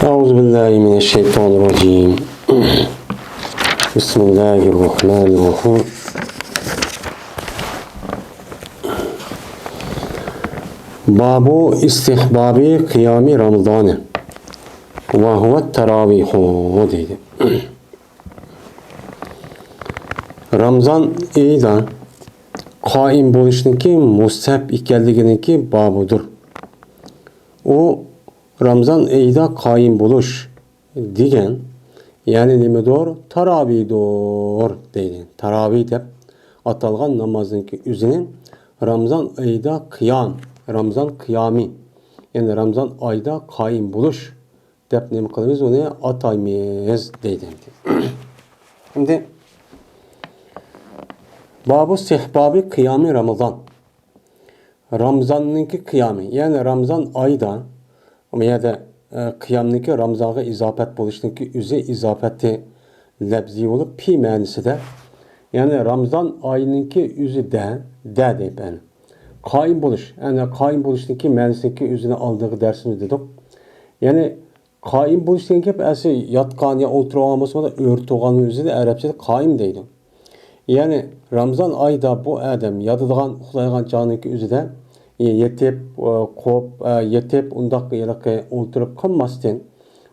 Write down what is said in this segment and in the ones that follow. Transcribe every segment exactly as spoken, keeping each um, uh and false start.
أعوذ بالله من الشيطان الرجيم. بسم الله الرحمن الرحيم. باب استحباب قيام رمضان وهو التراويح دەيدۇ. رامزان ئېيىدا قائىم بولۇشنىڭكى مۇستەھەب ئىكەنلىكىنىڭكى بابىدۇر. ئۇ رامزان ئېيىدا قائىم بولۇش دېگەن، يەنى نېمىدۇر؟ تاراۋىدۇر دەيدۇ. تاراۋى دەپ ئاتالغان نامازنىڭكى ئۆزىنى رامزان ئېيىدا قىيام، رامزان قىيامى، يەنى رامزان ئايدا قائىم بولۇش دەپ نېمە قىلىمىز؟ ئۇنى ئاتايمىز دەيدۇ. ئەمدى بابۇ سېھبابى قىيامى رامىزان. رامزاننىڭكى قىيامى، يەنى رامزان ئايدا، بۇ يەردە، ئە، قىيامنىڭكى رامزانغا ئىزاپەت بولۇشنىڭكى ئۆزى ئىزاپەتى لەپزىي بولۇپ، پى مەنىسىدە، يەنى رامزان ئاينىڭكى ئۆزىدە، دە دەپ، يەنى قائىم بولۇش، يەنى قائىم بولۇشنىڭكى مەنىسىنىڭكى ئۆزىنى ئالدىنقى دەرسىمىزدە دېدۇق. يەنى قائىم بولۇش دېگەن گەپ ئەسلى ياتقان يا ئولتۇرغان بولسا، ئۆرە تۇرغان ئۆزىدە ئەرەبچىدە قائىم دەيدۇ. يەنى رامزان ئايدا بۇ ئادەم ياتىدىغان، ئۇخلايدىغان چاغنىڭكى ئۆزىدە يېتىپ، قوپ، يېتىپ، ئۇنداق ھېلىقى ئولتۇرۇپ قالماستىن،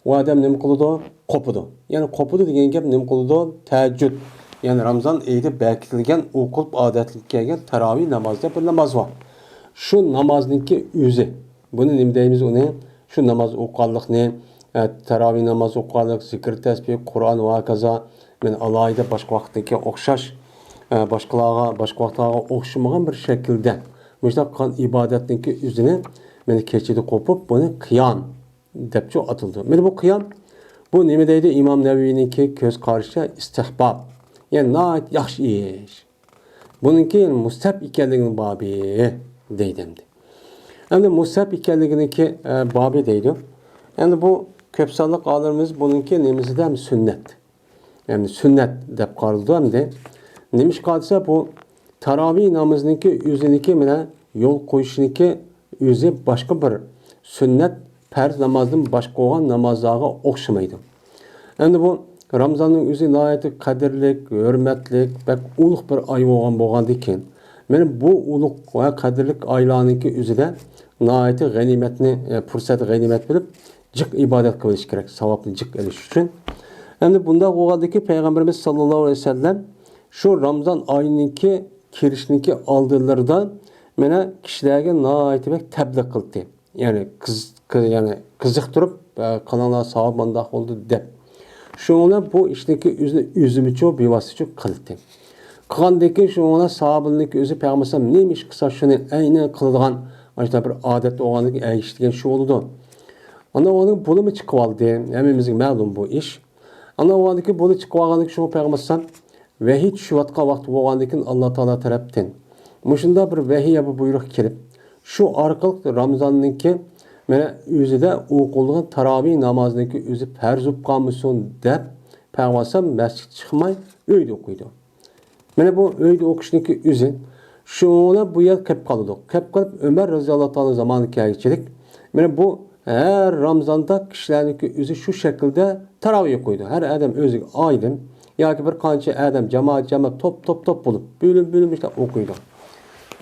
ئۇ ئادەم نېمە قىلىدۇ؟ قوپىدۇ. يەنى قوپىدۇ دېگەن گەپ نېمە قىلىدۇ؟ تەھەججۇد. يەنى رامزان ئېيىدا بەكىتىلگەن، ئوقۇلۇپ ئادەتلىك كەلگەن تاراۋىھ نامازى دەپ بىر ناماز بار. شۇ نامازنىڭكى ئۆزى. بۇنى نېمە دەيمىز ئۇنى؟ شۇ ناماز ئوقۇغانلىقنى، ئە، تاراۋىھ ناماز ئوقۇغانلىق، زىكىر، تەسبىھ، قۇرئان ۋە ھاكازا. مەن ئالاھىدە باشقا ۋاقىتتىكى ئوخشاش، ئە، باشقىلارغا، باشقا ۋاقىتلارغا ئوخشىمىغان بىر شەكىلدە مۇشۇنداق قىلغان ئىبادەتنىڭكى ئۆزىنى مەن كېچىدە قوپۇپ، بۇنى قىيام دەپچۇ ئاتىلىدۇ. مانا بۇ قىيام، بۇ نېمە دەيدۇ؟ ئىمام نەۋەۋىنىڭكى كۆز قارىشىچە ئىستىھباب. يەنى ناھايىتى ياخشى ئىش. بۇنىڭكى مۇستەھەب ئىكەنلىكىنىڭ بابى دەيدۇ ئەمدى. ئەمدى مۇستەھەب ئىكەنلىكىنىڭكى، ئە، بابى دەيدۇ. ئەمدى بۇ كۆپ سانلىق ئالىمىمىز بۇنىڭكى نېمىسىدە ھەم سۈننەت. يەنى سۈننەت دەپ قارىلىدۇ ئەمدى. نېمىشقا دېسە، بۇ تاراۋىھ نامىزىنىڭكى ئۆزىنىڭكى مانا يول قويۇشنىڭكى ئۆزى باشقا بىر سۈننەت پەرز نامازدىن باشقا بولغان نامازلارغا ئوخشىمايدۇ. ئەمدى بۇ رامزاننىڭ ئۆزى ناھايىتى قەدىرلىك، ھۆرمەتلىك، بەك ئۇلۇغ بىر ئاي بولغان، بولغاندىكىن، مانا بۇ ئۇلۇغ ۋە قەدىرلىك ئايلارنىڭكى ئۆزىدە ناھايىتى غەنىيمەتنى، ئە، پۇرسەت غەنىيمەت بىلىپ، جىق ئىبادەت قىلىش كېرەك، ساۋابنى جىق ئېلىش ئۈچۈن. ئەمدى بۇنداق بولغاندىكى پەيغەمبىرىمىز ساللاللاھۇ ئەلەيھى ۋەسەللەم شۇ رامزان ئاينىڭكى كىرىشنىڭكى ئالدىلىرىدا مانا كىشىلەرگە ناھايىتى بەك تەبلىغ قىلدى. يەنى قىز-، قىز-، يەنى قىزىقتۇرۇپ، ئە، قىلىڭلار، ساۋاب مۇنداق بولدى دەپ. شۇنىڭ بىلەن بۇ ئىشنىڭكى ئۆزىنى ئۆزىمىچۇ، بىۋاسىتىچۇ قىلدى. قىلغاندىن كېيىن شۇنىڭ بىلەن ساھابىلىرىنىڭكى ئۆزى پەيغەمبەر ئەلەيھىسسالام نېمە ئىش قىلسا شۇنى ئەينەن قىلىدىغان، مانا شۇنداق بىر ئادەتتە بولغاندىن كېيىن ئەگىشتىرگەن شۇ بولىدۇ. ئاندىن ئۇنىڭ بۇلىمۇ چىقىۋالدى. ھەممىمىزگە مەلۇم بۇ ئىش. ئاندىن ئۇنىڭدىكى بۇنى چىقىۋالغاندىكىن شۇ پەيغەمبەر ئەلەيھىسسالام ۋەھىي چۈشۈۋاتقان ۋاقتى بولغاندىكىن ئاللا تائالا تەرەپتىن مۇشۇنداق بىر ۋەھىي يا بۇ بۇيرۇق كېلىپ، شۇ ئارقىلىق رامزاننىڭكى مانا ئۆزىدە ئوقۇلىدىغان تاراۋىھ نامازىنىڭكى ئۆزى پەرز بولۇپ قالمىسۇن دەپ پەيغەمبەر ئەلەيھىسسالام مەسچىتكە چىقماي ئۆيدە ئوقۇيدۇ. مانا بۇ ئۆيدە ئوقۇشنىڭكى ئۆزى شۇنىڭ بىلەن بۇ يەر قېلىپ قالىدۇ. قېلىپ قېلىپ ئۆمەر رەزىياللاھۇ تائالا زامانىغا كەلگۈچىلىك مانا بۇ ھەر رامزاندا كىشىلەرنىڭكى ئۆزى شۇ شەكىلدە تاراۋىھ ئوقۇيدۇ. ھەر ئادەم ئۆزىگە ئايرىم ياكى بىر قانچە ئادەم جامائەت، جامائەت توپ، توپ، توپ بولۇپ، بۆلۈم، بۆلۈم شۇنداق ئوقۇيدۇ.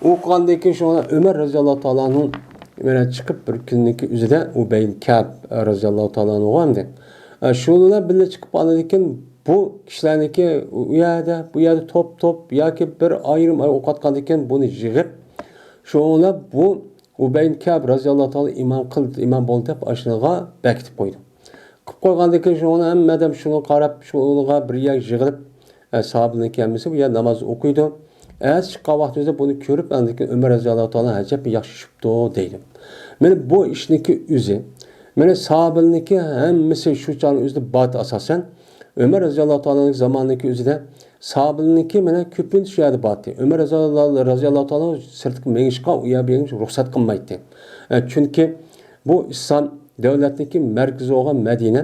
ئوقۇغاندىن كېيىن شۇڭا ئۆمەر رەزىياللاھۇ تائالا ئەنھۇ مانا چىقىپ بىر كۈننىڭكى ئۆزىدە ئۇبەي بىن كەئب رەزىياللاھۇ تائالا ئەنھۇغا ئەمدى، ئە، شۇ بىلەن بىللە چىقىپ ئاندىن كېيىن بۇ كىشىلەرنىڭكى ئۇ يەردە، بۇ يەردە توپ، توپ ياكى بىر ئايرىم ئوقۇۋاتقاندىن كېيىن بۇنى يىغىپ، شۇڭا بۇ ئۇبەي بىن كەئب رەزىياللاھۇ تائالا ئىمام قىل-، ئىمام بولدى دەپ ئاشۇنىڭغا بەكىتىپ قويدى. قىلىپ قويغاندىن كېيىن شۇنىڭ ھەممە ئادەم شۇنىڭغا قاراپ، شۇنىڭغا بىر يەرگە يىغىلىپ، ئە، ساھابىلىرىنىڭكى ھەممىسى بۇ يەردە ناماز ئوقۇيدۇ. ئەتىسى چىققان ۋاقتىمىزدا بۇنى كۆرۈپ، ئاندىن كېيىن ئۆمەر رەزىياللاھۇ تائالا ئەجەب ياخشى چۈشۈپتۇ دەيدۇ. مانا بۇ ئىشنىڭكى ئۆزى، مانا ساھابىلىرىنىڭكى ھەممىسى شۇ چاغنىڭ ئۆزىدە بارتى ئاساسەن. ئۆمەر رەزىياللاھۇ تائالانىڭ زامانىدىكى ئۆزىدە ساھابىلىرىنىڭكى مانا كۆپىنچە شۇ يەردە بارتى. ئۆمەر رەزىياللاھۇ، رەزىياللاھۇ تائالا سىرتقا مېڭىشقا ئۇ يەرگە مېڭىشقا رۇخسەت قىلمايتتى. ئە، چۈنكى بۇ ئىسلام دۆلەتنىڭكى مەركىزى بولغان مەدىنە،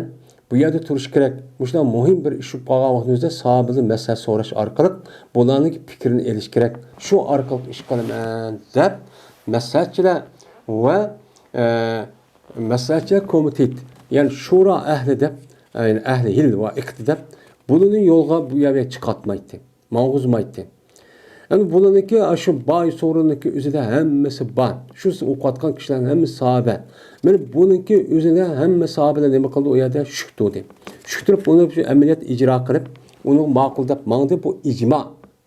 بۇ يەردە تۇرۇش كېرەك. مۇشۇنداق مۇھىم بىر ئىش بولۇپ قالغان ۋاقتىمىزدا ساھابىدىن مەسلىھەت سوراش ئارقىلىق بۇلارنىڭ پىكرىنى ئېلىش كېرەك. شۇ ئارقىلىق ئىش قىلىمەن دەپ مەسلىھەتچىلەر ۋە، ئە، مەسلىھەتچىلەر كومىتېت يەنى شۇرا ئەھلى دەپ، يەنى ئەھلى ھىل ۋە ئىقتى دەپ، بۇلىنى يولغا بۇ يەرگە چىقارتمايتتى، ماڭغۇزمايتتى. يەنى بۇلىنىڭكى شۇ باي سورۇننىڭكى ئۆزىدە ھەممىسى بار. شۇ ئوقۇۋاتقان كىشىلەرنىڭ ھەممىسى ساھابە. مانا بۇنىڭكى ئۆزىدە ھەممە ساھابىلەر نېمە قىلدى؟ ئۇ يەردە شۈكتۈردى. شۈكتۈرۈپ ئۇنى شۇ ئەمەلىيەت ئىجرا قىلىپ، ئۇنى ماقۇل دەپ ماڭدى. بۇ ئىجما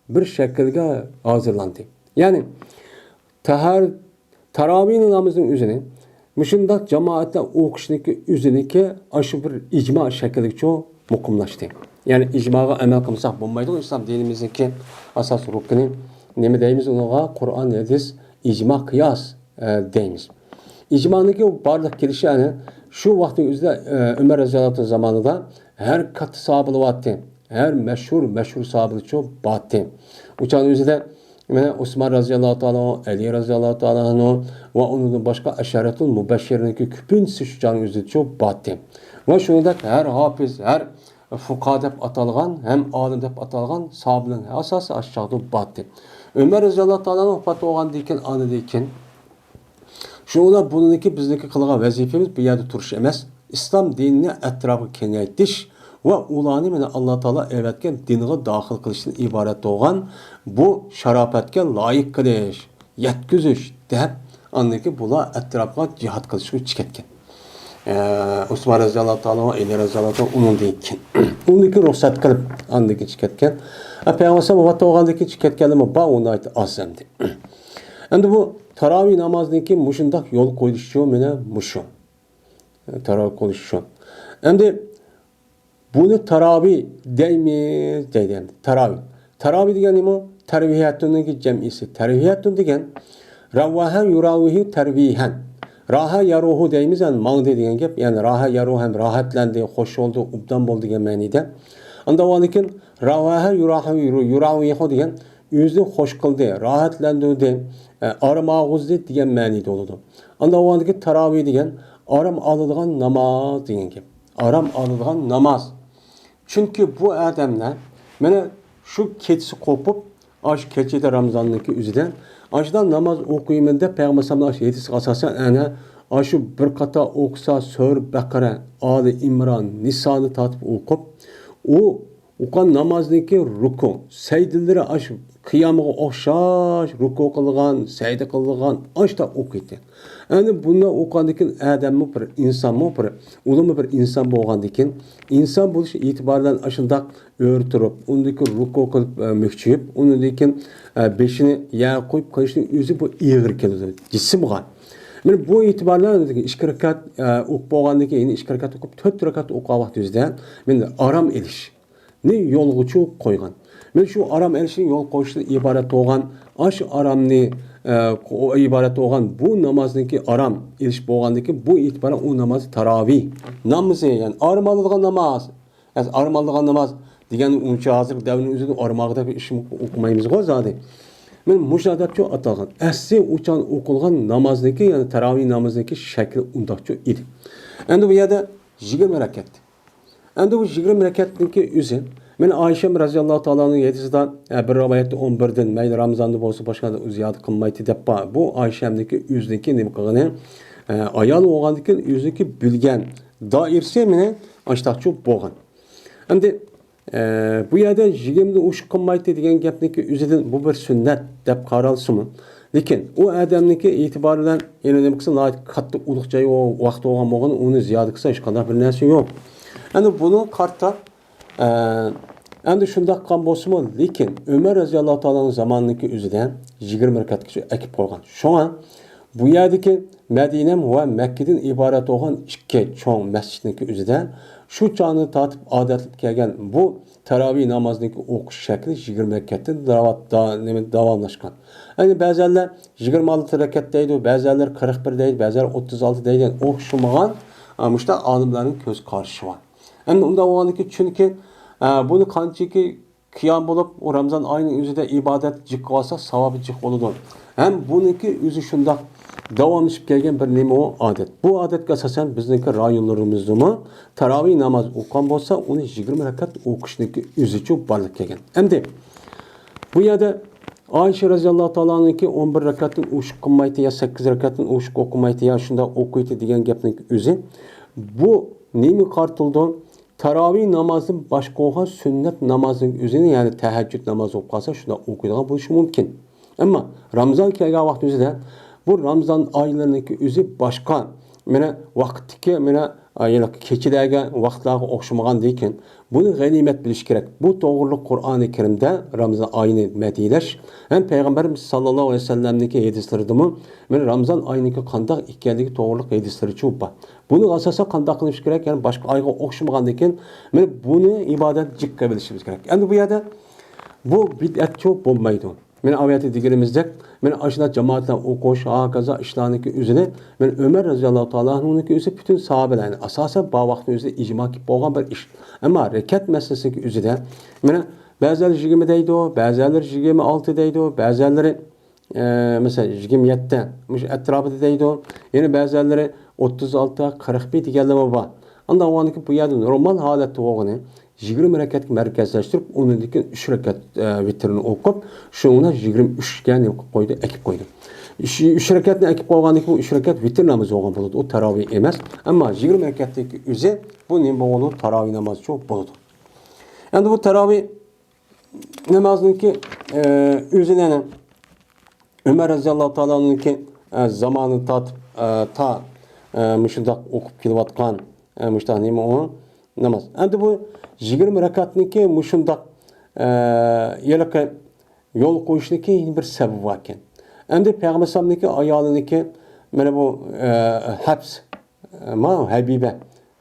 بىر شەكىلگە ھازىرلاندى. يەنى تەھەر تاراۋىھ نامىزىنىڭ ئۆزىنى مۇشۇنداق جامائەتتە ئوقۇشنىكى ئۆزىنىكى ئاشۇ بىر ئىجما شەكلىگىچۇ مۇقىملاشتى. يەنى ئىجماغا ئەمەل قىلمىساق بولمايدۇ. ئىسلام دىنىمىزنىڭكى ئاساس رۇكنى نېمە دەيمىز ئۇنىڭغا؟ قۇرئان، ھەدىس، ئىجما، قىياس، ئە، دەيمىز. ئىجمانىڭكى بارلىق كېلىشى ئەنە شۇ ۋاقىتنىڭ ئۆزىدە، ئە، ئۆمەر رەزىياللاھۇ ئەنھۇ زامانىدا ھەر كاتتا ساھابىلەر بارتى. ھەر مەشھۇر، مەشھۇر ساھابىلەرچۇ بارتى. ئۇ چاغنىڭ ئۆزىدە مانا ئۇسمان رەزىياللاھۇ تائالا ئەنھۇ، ئەلى رەزىياللاھۇ تائالا ئەنھۇ ۋە ئۇنىڭدىن باشقا ئەشەرەتۇل مۇبەششىرىنىڭكى كۆپىنچىسى شۇ چاغنىڭ ئۆزىدىچۇ بارتى. ۋە شۇنىڭدەك ھەر ھاپىز، ھەر فۇقاھا دەپ ئاتالغان، ھەم ئالىم دەپ ئاتالغان ساھابىلەرنىڭ ئاساسى ئاشۇ چاغدا بارتى. ئۆمەر رەزىياللاھۇ تائالا ئەنھۇ ۋاپات بولغاندىن كېيىن، ئاندىن كېيىن شۇڭا بۇنىڭكى بىزنىڭكى قىلغان ۋەزىپىمىز بۇ يەردە تۇرۇش ئەمەس، ئىسلام دىنىنى ئەتراپقا كېڭەيتىش ۋە ئۇلارنى مانا ئاللا تائالا ئەۋەتكەن دىنغا داخىل قىلىشتىن ئىبارەت بولغان بۇ شاراپەتكە لايىق قىلىش، يەتكۈزۈش دەپ، ئاندىن كېيىن بۇلار ئەتراپقا جىھاد قىلىشقا چىقىپ كەتكەن. ئە، ئۇسمان رەزىياللاھۇ تائالا، ئەلى رەزىياللاھۇ تائالا ئۇنىڭدىن كېيىن، ئۇنىڭدىن كېيىن رۇخسەت قىلىپ، ئاندىن كېيىن چىقىپ كەتكەن. ئە، پەيغەمبەر ۋاپات بولغاندىن كېيىن چىقىپ كەتكەنلەرمۇ بار، ئۇ ناھايىتى ئاز ئەمدى. ئەمدى بۇ تاراۋىھ نامازىنىڭكى مۇشۇنداق يول قويۇلۇشى مانا مۇشۇ. تاراۋىھ قويۇلۇشى شۇ. ئەمدى بۇنى تاراۋىھ دەيمىز دەيدۇ ئەمدى. تاراۋىھ. تاراۋىھ دېگەن نېمە؟ تەرۋىھەتۇننىڭكى جەمئىسى. تەرۋىھەتۇن دېگەن راۋاھە يۇراۋىھۇ تەرۋىھەن. راھە ياروھۇ دەيمىز، يەنى ماڭدى دېگەن گەپ. يەنى راھە ياروھۇ ھەم راھەتلەندى، خوش بولدى، ئوبدان بولدى دېگەن مەنىدە. ئاندىن كېيىن راۋاھە يۇراھۇ يۇراۋىھۇ دېگەن ئۆزىنى خوش قىلدى، راھەتلەندۈردى، ئە، ئارام ئالغۇزدى دېگەن مەنىدە بولىدۇ. ئاندىن كېيىن تاراۋىھ دېگەن ئارام ئالىدىغان ناماز دېگەن گەپ. ئارام ئالىدىغان ناماز. چۈنكى بۇ ئادەملەر مانا شۇ كېچىسى قوپۇپ، ئاشۇ كېچىدە رامىزاننىڭكى ئۆزىدە ئاشۇنداق ناماز ئوقۇيمەن دەپ پەيغەمبەر ئەلەيھىسسالامنىڭ ئاشۇ ھەدىسىگە ئاساسەن، ئەنە ئاشۇ بىر قاتا ئوقۇسا سۈرە بەقەرە، ئالى ئىمران، نىسانى تارتىپ ئوقۇپ، ئۇ ئوقۇغان نامازنىڭكى رۇكۇ، سەجدىلىرى ئاشۇ قىيامىغا ئوخشاش رۇكۇ قىلغان، سەجدە قىلغان، ئاشتا ئوقۇيتتى. ئەنە بۇنداق ئوقۇغاندىن كېيىن ئادەممۇ بىر ئىنسانمۇ بىر، ئۇلىمۇ بىر ئىنسان بولغاندىن كېيىن، ئىنسان بولۇش ئېتىبارى بىلەن ئاشۇنداق ئۆرە تۇرۇپ، ئۇندىن كېيىن رۇكۇ قىلىپ، ئە، مۈكچىيىپ، ئۇنىڭدىن كېيىن، ئە، بېشىنى يەرگە قويۇپ قېلىشنىڭ ئۆزى بۇ ئېغىر كېلىدۇ جىسىمغا. مانا بۇ ئېتىبار بىلەن ئىككى رەكەت، ئە، ئوقۇپ بولغاندىن كېيىن، يەنە ئىككى رەكەت ئوقۇپ، تۆت رەكەت ئوقۇغان ۋاقتى ئۆزىدە مانا ئارام ئېلىش. نى يولغىچۇ قويغان. مانا شۇ ئارام ئېلىشنى يول قويۇشتىن ئىبارەت بولغان، ئاشۇ ئارامنى، ئە، قو-، ئىبارەت بولغان بۇ نامازنىڭكى ئارام ئېلىش بولغاندىكى بۇ ئېتىبارەن ئۇ ناماز تاراۋىھ نامىزى، يەنى ئارام ئالىدىغان ناماز. ئەس-، ئارام ئالىدىغان ناماز دېگەن ئۇنچە ھازىرقى دەۋرنىڭ ئۆزىدە ئارام ئالغۇدەك بىر ئىش ئوقۇمايمىزغۇ زادى. مانا مۇشۇ ئادەپچۇ ئاتالغان. ئەسلى ئۇچان ئوقۇلغان نامازنىڭكى، يەنى تاراۋىھ نامازنىڭكى شەكلى ئۇنداقچۇ ئىدى. ئەمدى بۇ يەردە يىگىرمە رەكەت. ئەمدى بۇ يىگىرمە رەكەتنىڭكى ئۆزى، مانا ئائىشەم رەزىياللاھۇ تائالا ئەنھا ھەدىسىدا، ئە، بىر رىۋايەتتە ئون بىردىن، مەيلى رامىزاندا بولسا باشقا زىيادە قىلمايتتى دەپ بار. بۇ ئائىشەمنىڭكى ئۆزىنىڭكى نېمە قىلغىنى، ئە، ئايال بولغاندىكىن ئۆزىنىڭكى بىلگەن دائىرىسى مانا ئاشتاقچۇ بولغان. ئەمدى، ئە، بۇ يەردە يىگىرمىدىن ئوشۇق قىلمايتتى دېگەن گەپنىڭكى ئۆزىدىن بۇ بىر سۈننەت دەپ قارالسىمۇ، لېكىن ئۇ ئادەمنىڭكى ئېتىبارى بىلەن يەنە نېمە قىلسا ناھايىتى كاتتا ئۇلۇغ جاي ۋاقتى بولغان بولغىنى ئۇنى زىيادە قىلسا ھېچقانداق بىر نەرسە يوق. ئەمدى بۇنىڭغا قارىتا، ئە، ئەمدى شۇنداق قىلغان بولسىمۇ، لېكىن ئۆمەر رەزىياللاھۇ تائالا ئەنھۇ زامانىنىڭكى ئۆزىدە يىگىرمە رەكەتكىچە ئەكىپ قويغان. شۇڭا بۇ يەردىكى مەدىنەم ۋە مەككىدىن ئىبارەت بولغان ئىككى چوڭ مەسچىتنىڭكى ئۆزىدە شۇ چاغنى تارتىپ ئادەتلىك كەلگەن بۇ تاراۋىھ نامازنىڭكى ئوقۇش شەكلى يىگىرمە رەكەتتىن داۋا-، دا-، نېمە، داۋاملاشقان. يەنى بەزەنلەر يىگىرمە ئالتە رەكەت دەيدۇ، بەزەنلەر قىرىق بىر دەيدۇ، بەزەنلەر ئوتتۇز ئالتە دەيدۇ. يەنى ئوخشىمىغان، ئا، مۇشۇنداق ئالىملارنىڭ كۆز قارىشى بار. ئەمدى ئۇنداق بولغاندىكىن، چۈنكى، ئا، بۇنى قانچىكى قىيام بولۇپ، ئۇ رامىزان ئايىنىڭ ئۆزىدە ئىبادەت جىق قىلىۋالسا، ساۋابى جىق بولىدۇ. ھەم بۇنىڭكى ئۆزى شۇنداق داۋاملىشىپ كەلگەن بىر نېمە ئۇ ئادەت. بۇ ئادەتكە ئاساسەن بىزنىڭكى رايونلىرىمىزدىمۇ تاراۋىھ ناماز ئوقۇغان بولسا، ئۇنى يىگىرمە رەكەت ئوقۇشنىڭكى ئۆزىچۇ بارلىق كەلگەن. ئەمدى بۇ يەردە ئائىشە رەزىياللاھۇ تائالا ئەنھاكى ئون بىر رەكەتتىن ئوشۇق قىلمايتتى يا سەككىز رەكەتتىن ئوشۇق ئوقۇمايتتى يا شۇنداق ئوقۇيتتى دېگەن گەپنىڭ ئۆزى بۇ نېمىگە قارىتىلىدۇ؟ تاراۋىھ نامازدىن باشقا بولغان سۈننەت نامازنىڭ ئۆزىنى، يەنى تەھەججۇد نامازى بولۇپ قالسا، شۇنداق ئوقۇيدىغان بولۇشى مۇمكىن. ئەمما رامزان كەلگەن ۋاقىت ئۆزىدە، بۇ رامزان ئايلىرىنىڭكى ئۆزى باشقا، مانا، ۋاقىتتىكى، مانا، ئا، ھېلىقى كېچىلەرگە، ۋاقىتلارغا ئوخشىمىغاندىكىن، بۇنى غەنىيمەت بىلىش كېرەك. بۇ توغرىلىق قۇرئانى كەرىمدە رامزان ئايىنى مەدھىيلەش ھەم پەيغەمبەرىمىز ساللاللاھۇ ئەلەيھى ۋەسەللەمنىڭكى ھەدىسلىرىدىمۇ، مانا، رامزان ئايىنىڭكى قانداق ئىكەنلىكى توغرىلىق ھەدىسلىرىچۇ بار. بۇنىڭغا ئاساسەن قانداق قىلىش كېرەك؟ يەنى باشقا ئايغا ئوخشىمىغاندىكىن، مانا، بۇنى ئىبادەت جىققا بىلىشىمىز كېرەك. ئەمدى بۇ يەردە بۇ بىدئەتچۇ بولمايدۇ. مانا ئايەتتە دېگىنىمىزدەك، مانا ئاشۇنداق جامائەت بىلەن ئوقۇش، ھاكازا ئىشلارنىڭكى ئۆزىنى، مانا ئۆمەر رەزىياللاھۇ تائالا ئەنھۇنىڭكى ئۆزى، پۈتۈن ساھابىلەرنى، ئاساسەن، بار ۋاقىتنىڭ ئۆزىدە ئىجما كېلىپ بولغان بىر ئىش. ئەمما رەكەت مەسىلىسىنىڭكى ئۆزىدە، مانا بەزىلەر يىگىرمە دەيدۇ، بەزىلەر يىگىرمە ئالتە دەيدۇ، بەزىلەر، ئە، مەسىلەن، يىگىرمە يەتتە، مۇشۇ ئەتراپىدا دەيدۇ. يەنە بەزىلەر ئوتتۇز ئالتە، قىرىق بىر دېگەنلەرمۇ بار. ئانداق بولغاندىكىن بۇ يەردە نورمال ھالەتتە بولغىنى، يىگىرمە رەكەتكە مەركەزلەشتۈرۈپ، ئۇنىڭدىن كېيىن ئۈچ رەكەت، ئە، ۋىتىرنى ئوقۇپ، شۇنىڭ بىلەن يىگىرمە ئۈچكە نېمە قىلىپ قويدى؟ ئەكىپ قويدى. ئۈچ، ئۈچ رەكەتنى ئەكىپ قويغاندىن كېيىن، بۇ ئۈچ رەكەت ۋىتىر نامىزى بولغان بولىدۇ. ئۇ تاراۋىھ ئەمەس. ئەمما يىگىرمە رەكەتنىڭكى ئۆزى بۇ نېمە بولىدۇ؟ تاراۋىھ نامازچۇ بولىدۇ. ئەمدى بۇ تاراۋىھ نامازنىڭكى، ئە، ئۆزىنى ئۆمەر رەزىياللاھۇ تائالانىڭكى، ئە، زامانى تارتىپ، ئە، تا، ئە، مۇشۇنداق ئوقۇپ كېلىۋاتقان، ئە، مۇشۇنداق نېمە ئۇ ناماز. ئەمدى بۇ يىگىرمە رەكەتنىڭكى مۇشۇنداق، ئە، ھېلىقى يول قويۇشنىڭكى يەنە بىر سەۋەبى بار ئىكەن. ئەمدى پەيغەمبەر ئەلەيھىسسالامنىڭكى ئايالىنىڭكى، مانا بۇ، ئە، ھەپس، ئە، ما، ھەبىبە،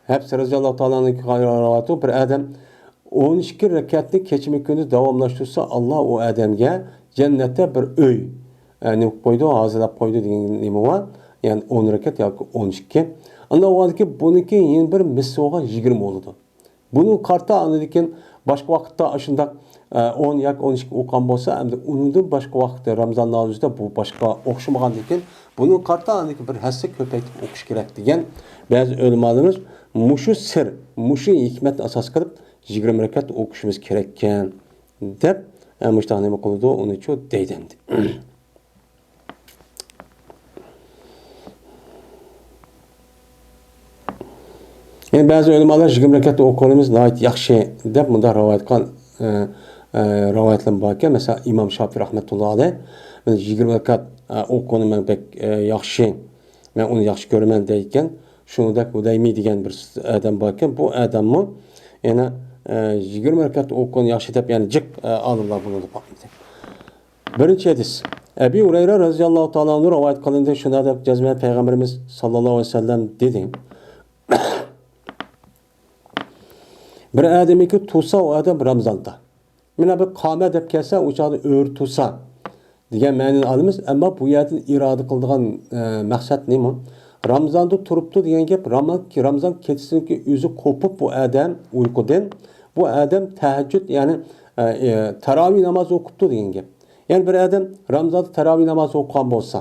ھەپس رەزىياللاھۇ تائالا ئەنھۇ رىۋايەت، بىر ئادەم ئون ئىككى رەكەتنى كېچىمۇ كۈندۈز داۋاملاشتۇرسا، ئاللا ئۇ ئادەمگە جەننەتتە بىر ئۆي، ئە، نېمە قىلىپ قويدى، ھازىرلاپ قويدى دېگەن نېمە بار. يەنى ئون رەكەت ياكى ئون ئىككى. ئانداق بولغاندىكىن بۇنىڭكى يەنە بىر مىسلى بولغان يىگىرمە بولىدۇ. بۇنى قارىتا ئاندىن كېيىن باشقا ۋاقىتتا ئاشۇنداق، ئە، ئون ياكى ئون ئىككى ئوقۇغان بولسا، ئەمدى ئۇنىڭدىن باشقا ۋاقىتتا رامزان نامىزىدا بۇ باشقا ئوخشىمىغاندىكىن، بۇنى قارىتا ئاندىن كېيىن بىر ھەسسە كۆپەيتىپ ئوقۇش كېرەك دېگەن بەزى ئۆلىمالىرىمىز مۇشۇ سىر، مۇشۇ ھېكمەتنى ئاساس قىلىپ يىگىرمە رەكەت ئوقۇشىمىز كېرەككەن دەپ، ئە، مۇشۇنداق نېمە قىلىدۇ، ئۇنىچۇ دەيدۇ ئەمدى. يەنە بەزى ئۆلىمالار يىگىرمە رەكەت ئوقۇغىنىمىز ناھايىتى ياخشى دەپ مۇنداق رىۋايەت قىلغان، ئە، ئە، رىۋايەتلەر باركەن. مەسىلەن، ئىمام شافىئى رەھمەتۇللا ئەلەيھ، مەن يىگىرمە رەكەت، ئە، ئوقۇغىنى مەن بەك، ئە، ياخشى، مەن ئۇنى ياخشى كۆرىمەن دەيدىكەن. شۇنىڭدەك ھۇدەيمى دېگەن بىر ئادەم باركەن. بۇ ئادەممۇ يەنە، ئە، يىگىرمە رەكەت ئوقۇغىنى ياخشى دەپ، يەنە جىق، ئە، ئالىملار بۇنى دەپ باقمىدى. بىرىنچى ھەدىس. ئەبى ھۇرەيرە رەزىياللاھۇ تائالا ئەنھۇ رىۋايەت قىلىندى، شۇنداق دەپ جەزمەن پەيغەمبىرىمىز ساللاللاھۇ ئەلەيھى ۋەسەللەم دېدى: بىر ئادەمنىڭكى تۇرسا، ئۇ ئادەم رامزاندا. مانا بىر قامە دەپ كەلسە، ئۇ چاغدا ئۆرە تۇرسا دېگەن مەنىنى ئالىمىز. ئەمما بۇ يەردىن ئىرادە قىلىدىغان، ئە، مەقسەت نېمە؟ رامزاندا تۇرۇپتۇ دېگەن گەپ، رامزان، رامزان كېچىسىنىڭكى ئۆزى قوپۇپ، بۇ ئادەم ئۇيقۇدىن، بۇ ئادەم تەھەججۇد، يەنى، ئە، ئە، تاراۋىھ نامازى ئوقۇپتۇ دېگەن گەپ. يەنى بىر ئادەم رامزاندا تاراۋىھ نامازى ئوقۇغان بولسا،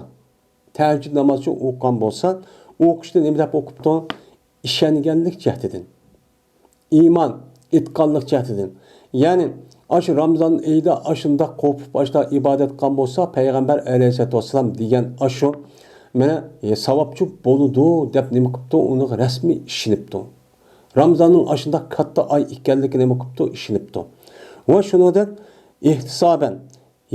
تەھەججۇد نامازى ئوقۇغان بولسا، ئوقۇشتا نېمە دەپ ئوقۇپتۇ؟ ئىشەنگەنلىك جەھىتىدىن. ئىمان، ئېيتقانلىق جەھىتىدىن. يەنى، ئاشۇ رامزان ئېيىدا ئاشۇنداق قوپۇپ، ئاشۇنداق ئىبادەت قىلغان بولسا، پەيغەمبەر ئەلەيھىسسالاتۇ ۋەسسالام دېگەن ئاشۇ، مانا، ئە، ساۋابچى بولىدۇ دەپ نېمە قىپتۇ؟ ئۇنىڭغا رەسمىي ئىشىنىپتۇ. رامزاننىڭ ئاشۇنداق كاتتا ئاي ئىكەنلىكىنى نېمە قىپتۇ؟ ئىشىنىپتۇ. ۋە شۇنىڭدەك ئېھتىسابەن،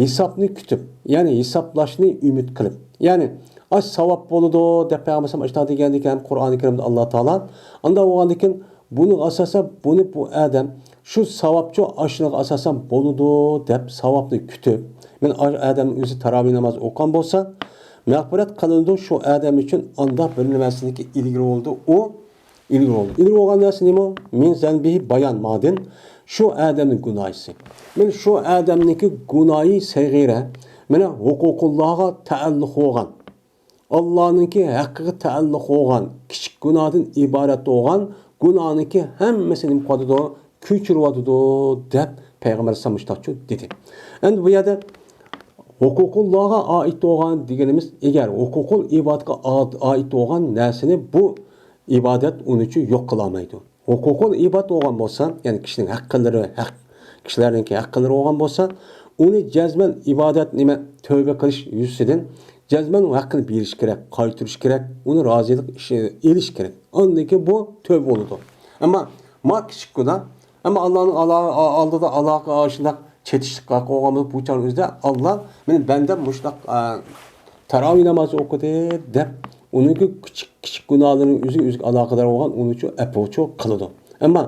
ھېسابنى كۈتۈپ، يەنى ھېسابلاشنى ئۈمىد قىلىپ، يەنى ئاش ساۋاب بولىدۇ دەپ پەيغەمبەر ئەلەيھىسسالام ئاشۇنداق دېگەندىكىن، قۇرئانى كەرىمدە ئاللا تائالا، ئانداق بولغاندىكىن بۇنىڭغا ئاساسەن بۇنى بۇ ئادەم شۇ ساۋابچۇ ئاشۇنىڭغا ئاساسەن بولىدۇ دەپ ساۋابنى كۈتۈپ، مانا ئاشۇ ئادەم ئۆزى تاراۋىھ ناماز ئوقۇغان بولسا، مەغپىرەت قىلىنىدۇ شۇ ئادەم ئۈچۈن، ئانداق بىر نېمىسىنىڭكى ئىلگىرى بولىدۇ ئۇ. ئىلگىرى بولدى. ئىلگىرى بولغان نەرسە نېمە؟ مىن زەنبىھى بايان مادىن. شۇ ئادەمنىڭ گۇناھىسى. مانا شۇ ئادەمنىڭكى گۇناھى سەغىرە. مانا ھوقۇقۇللاغا تەئەللۇق بولغان، ئاللانىڭكى ھەققىگە تەئەللۇق بولغان كىچىك گۇناھتىن ئىبارەت بولغان گۇناھنىڭكى ھەممىسىنى نېمە قىلىۋاتىدۇ؟ كۆچۈرۈۋاتىدۇ دەپ پەيغەمبەر ئەلەيھىسسالام مۇشۇنداقچۇ دېدى. ئەمدى بۇ يەردە ھوقۇقۇللاغا ئائىت بولغان دېگىنىمىز، ئەگەر ھوقۇقۇل ئىبادقا ئا-، ئائىت بولغان نەرسىنى بۇ ئىبادەت ئۇنىڭ ئۈچۈن يوق قىلالمايدۇ. ھوقۇقۇل ئىباد بولغان بولسا، يەنى كىشىنىڭ ھەققىلىرى، ھەق، كىشىلەرنىڭكى ھەققىلىرى بولغان بولسا، ئۇنى جەزمەن ئىبادەت نېمە، تەۋبە قىلىش يۈزىسىدىن جەزمەن ھەققىنى بېرىش كېرەك، قايتۇرۇش كېرەك، ئۇنى رازىلىق ئېلىش كېرەك. ئاندىن كېيىن بۇ تۆۋە بولىدۇ. ئەمما ما كىچىك گۇناھ، ئەمما ئاللانىڭ ئالا-، ئالدىدا ئالاقە، ئاشۇنداق چېتىشلىق قىلغان بولۇپ، بۇ چاغنىڭ ئۆزىدە ئاللا مېنى بەندەم مۇشۇنداق، ئە، تاراۋىھ نامازى ئوقۇدى دەپ، ئۇنىڭكى كىچىك، كىچىك گۇناھلىرىنىڭ ئۆزى ئۆزىگە ئالاقىدار بولغان، ئۇنى ئەپۇچۇ قىلىدۇ. ئەمما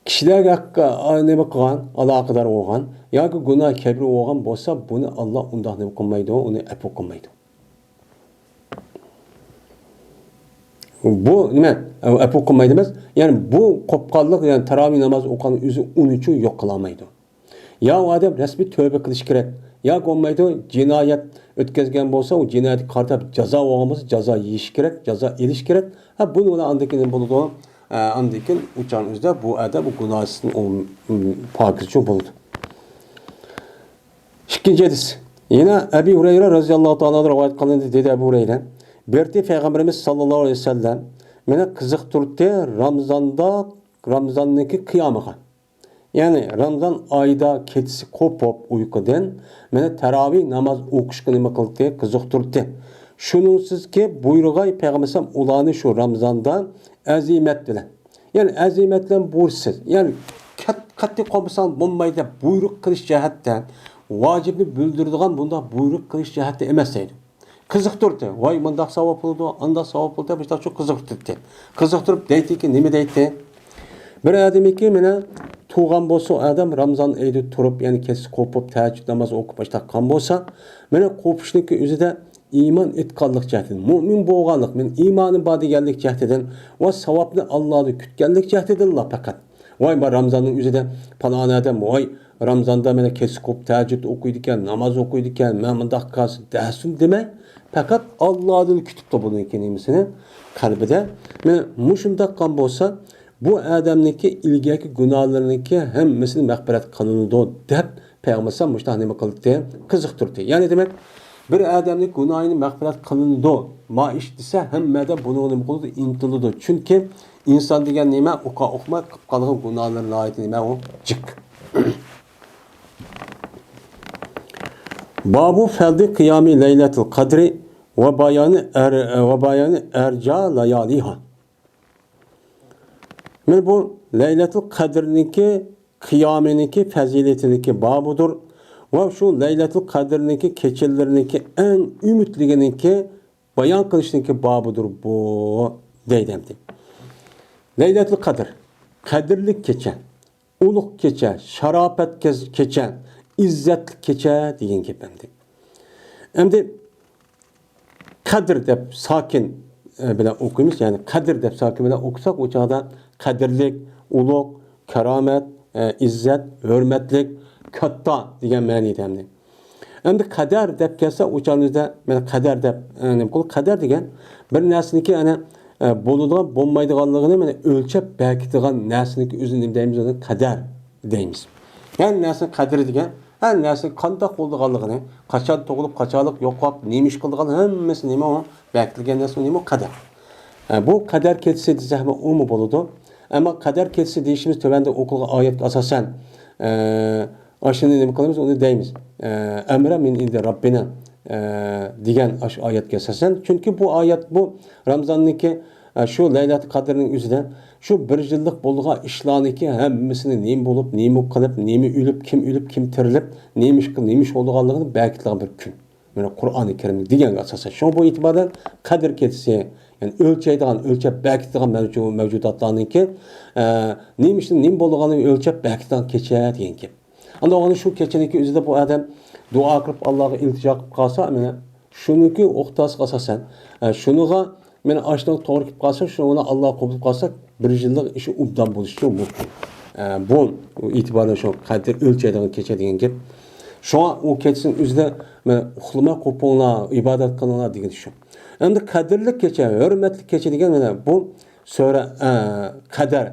كىشىلەرگە ھەققە، ئا، نېمە قىلغان، ئالاقىدار بولغان ياكى گۇناھ كەبىرە بولغان بولسا، بۇنى ئاللا ئۇنداق نېمە قىلمايدۇ، ئۇنى ئەپۇ قىلمايدۇ. بۇ نېمە؟ ئەپۇ قىلمايدۇ ئەمەس. يەنى بۇ قوپقانلىق، يەنى تاراۋىھ نامازى ئوقۇغان ئۆزى ئۇنىچۇ يوق قىلالمايدۇ. يا ئۇ ئادەم رەسمىي تۆبە قىلىشى كېرەك، ياكى بولمايدۇ، جىنايەت ئۆتكەزگەن بولسا، ئۇ جىنايەتكە قارىتا جازا بولغان بولسا، جازا يېيىشى كېرەك، جازا ئېلىشى كېرەك. ھە، بۇنى بىلەن ئاندىن كېيىن نېمە بولىدۇ؟ ئە، ئاندىن كېيىن ئۇ چاغنىڭ ئۆزىدە بۇ ئادەم بۇ گۇناھىدىن ئۇ، ئۇ، پاكىزچۇ بولىدۇ. ئىككىنچى ھەدىس. يەنە ئەبى ھۇرەيرە رەزىياللاھۇ تائالا ئانھۇدىن رىۋايەت قىلىندى، دېدى ئەبۇ ھۇرەيرە، بىر قېتى پەيغەمبىرىمىز ساللاللاھۇ ئەلەيھى ۋەسەللەم مېنى قىزىقتۇردى رامزاندا، رامزاننىڭكى قىيامىغا. يەنى رامزان ئايدا كېچىسى قوپۇپ ئۇيقۇدىن مېنى تاراۋىھ ناماز ئوقۇشقا نېمە قىلدى؟ قىزىقتۇردى. شۇنىڭسىزكى بۇيرۇغاي پەيغەمبەر ئەلەيھىسسالام ئۇلارنى شۇ رامزاندا ئەزىمەت بىلەن، يەنى ئەزىمەت بىلەن بۇيرۇقسىز، يەنى قەت-، قەتئىي قوپمىساڭ بولمايدۇ دەپ بۇيرۇق قىلىش جەھەتتە، ۋاجىپنى بىلدۈرىدىغان بۇنداق بۇيرۇق قىلىش جەھەتتە ئەمەس دەيدۇ. قىزىقتۇردى. ۋاي، مۇنداق ساۋاب بولىدۇ، ئانداق ساۋاب بولىدۇ دەپ، مۇشۇنداق قىزىقتۇردى. قىزىقتۇرۇپ دەيتتىكى، نېمە دەيتتى؟ بىر ئادەمكى مانا تۇغان بولسا ئادەم رامزان ئېيىدا تۇرۇپ، يەنى كەچسى قوپۇپ، تەھەججۇد ناماز ئوقۇپ، مۇشۇنداق قىلغان بولسا، مانا قوپۇشنىڭكى ئۆزىدە ئىمان ئېيتقانلىق جەھەتتىن، مۇئمىن بولغانلىق، مېنىڭ ئىمانىم بار دېگەنلىك جەھىتىدىن ۋە ساۋابنى ئاللادىن كۈتكەنلىك جەھىتىدىنلا پەقەت. ۋاي، ما رامزاننىڭ ئۆزىدە پالان ئادەم، ۋاي، رامزاندا مانا كەچسى قوپۇپ تەھەججۇد ئوقۇيدىكەن، ناماز ئوقۇيدىكەن، مەن مۇنداق قىلسا دەسۇن دېمەي، پەقەت ئاللادىن كۈتۈپتۇ بۇنىڭكى نېمىسىنى قەلبىدە. مانا مۇشۇنداق قىلغان بولسا، بۇ ئادەمنىڭكى ئىلگەركى گۇناھلىرىنىڭكى ھەممىسىنى مەغپىرەت قىلىنىدۇ دەپ پەيغەمبەر ئەلەيھىسسالام مۇشۇنداق نېمە قىلدى؟ قىزىقتۇردى. يەنى دېمەك، بىر ئادەمنىڭ گۇناھىنى مەغپىرەت قىلىنىدۇ، ما ئىش دېسە، ھەممە ئادەم بۇنىڭغا نېمە قىلىدۇ؟ ئىنتىلىدۇ. چۈنكى ئىنسان دېگەن نېمە؟ ئۇقا ئۇقماي قىلىپ قالغان گۇناھلىرى ناھايىتى نېمە ئۇ؟ جىق. بابۇ فەزلى قىيامى لەيلەتىل قەدرى ۋە بايانى ئەر-، ۋە بايانى ئەرجا لەيالىھا. مانا بۇ لەيلەتۇل قەدىرنىڭكى قىيامىنىڭكى پەزىلىتىنىڭكى بابىدۇر. ۋە شۇ لەيلەتۇل قەدىرنىڭكى كېچىلىرىنىڭكى ئەڭ ئۈمىدلىكىنىڭكى بايان قىلىشنىڭكى بابىدۇر بۇ، دەيدۇ ئەمدى. لەيلەتۇل قەدىر، قەدىرلىك كېچە، ئۇلۇغ كېچە، شاراپەت كېز-، كېچە، ئىززەتلىك كېچە دېگەن گەپ ئەمدى. ئەمدى قەدىر دەپ ساكىن، ئە، بىلەن ئوقۇيمىز. يەنى قەدىر دەپ ساكىن بىلەن ئوقۇساق، ئۇ چاغدا قەدىرلىك، ئۇلۇغ، كارامەت، ئە، ئىززەت، ھۆرمەتلىك، كاتتا دېگەن مەنىدە ئەمدى. ئەمدى قەدەر دەپ كەلسە، ئۇ چاغدا مانا قەدەر دەپ، ئە، نېمە قىلىدۇ؟ قەدەر دېگەن بىر نەرسىنىڭكى، ئەنە، ئە، بولىدىغان، بولمايدىغانلىقىنى مانا ئۆلچەپ بەكىتىدىغان نەرسىنىڭكى ئۆزىنى نېمە دەيمىز؟ ئۇنى قەدەر دەيمىز. ھەر نەرسىنىڭ قەدرى دېگەن، ھەر نەرسە قانداق بولىدىغانلىقىنى، قاچان تۇغۇلۇپ، قاچانلىق يوقاپ، نېمە ئىش قىلىدىغان، ھەممىسى نېمە ئۇ؟ بەكىتىلگەن نەرسە نېمە ئۇ؟ قەدەر. ئە، بۇ قەدەر كېچىسى دېسەكمۇ ئۇمۇ بولىدۇ. ئەمما قەدەر كېچىسى دېيىشىمىز تۆۋەندە ئوقۇلغان ئايەتكە ئاساسەن، ئە، ئاشۇنى نېمە قىلىمىز، ئۇنى دەيمىز. ئە، ئەمرە مىن ئىندى رەببىنا، ئە، دېگەن ئاشۇ ئايەتكە ئاساسەن. چۈنكى بۇ ئايەت، بۇ رامزاننىڭكى، ئە، شۇ لەيلەتۇل قەدىرنىڭ ئۆزىدە شۇ بىر يىللىق بولغان ئىشلارنىڭكى ھەممىسىنى نېمە بولۇپ، نېمە قىلىپ، نېمە ئۆلۈپ، كىم ئۆلۈپ، كىم تىرىلىپ، نېمە ئىش قىل-، نېمە ئىش بولىدىغانلىقىنى بەكىتىدىغان بىر كۈن. مانا قۇرئانى كەرىم دېگەنگە ئاساسەن. شۇڭا بۇ ئېتىبار بىلەن قەدىر كېچىسى، يەنى ئۆلچەيدىغان، ئۆلچەپ بەكىتىدىغان مەۋجۇ-، مەۋجۇداتلارنىڭكى، ئە، نېمە ئىشنىڭ نېمە بولىدىغانلىقىنى ئۆلچەپ بەكىتىدىغان كېچە دېگەن گەپ. ئاندىن شۇ كېچىنىڭكى ئۆزىدە بۇ ئادەم دۇئا قىلىپ، ئاللاغا ئىلتىجا قىلىپ قالسا، مانا شۇنىڭكى ئوقتاسىغا ئاساسەن، ئە، شۇنىڭغا مانا ئاشۇنىڭ توغرا كېلىپ قالسا، شۇنى ئاللا قوبۇل قىلسا، بىر يىللىق ئىشى ئوبدان بولۇشى مۇمكىن. ئە، بۇ ئېتىبارى شۇ قەدىر ئۆلچەيدىغان كېچە دېگەن گەپ. شۇڭا ئۇ كېچىسىنىڭ ئۆزىدە، مانا، ئۇخلىماي قوپۇڭلار، ئىبادەت قىلىڭلار دېگىنى شۇ. ئەمدى قەدىرلىك كېچە، ھۆرمەتلىك كېچە دېگەن مانا بۇ سۈرە، ئە، قەدەر،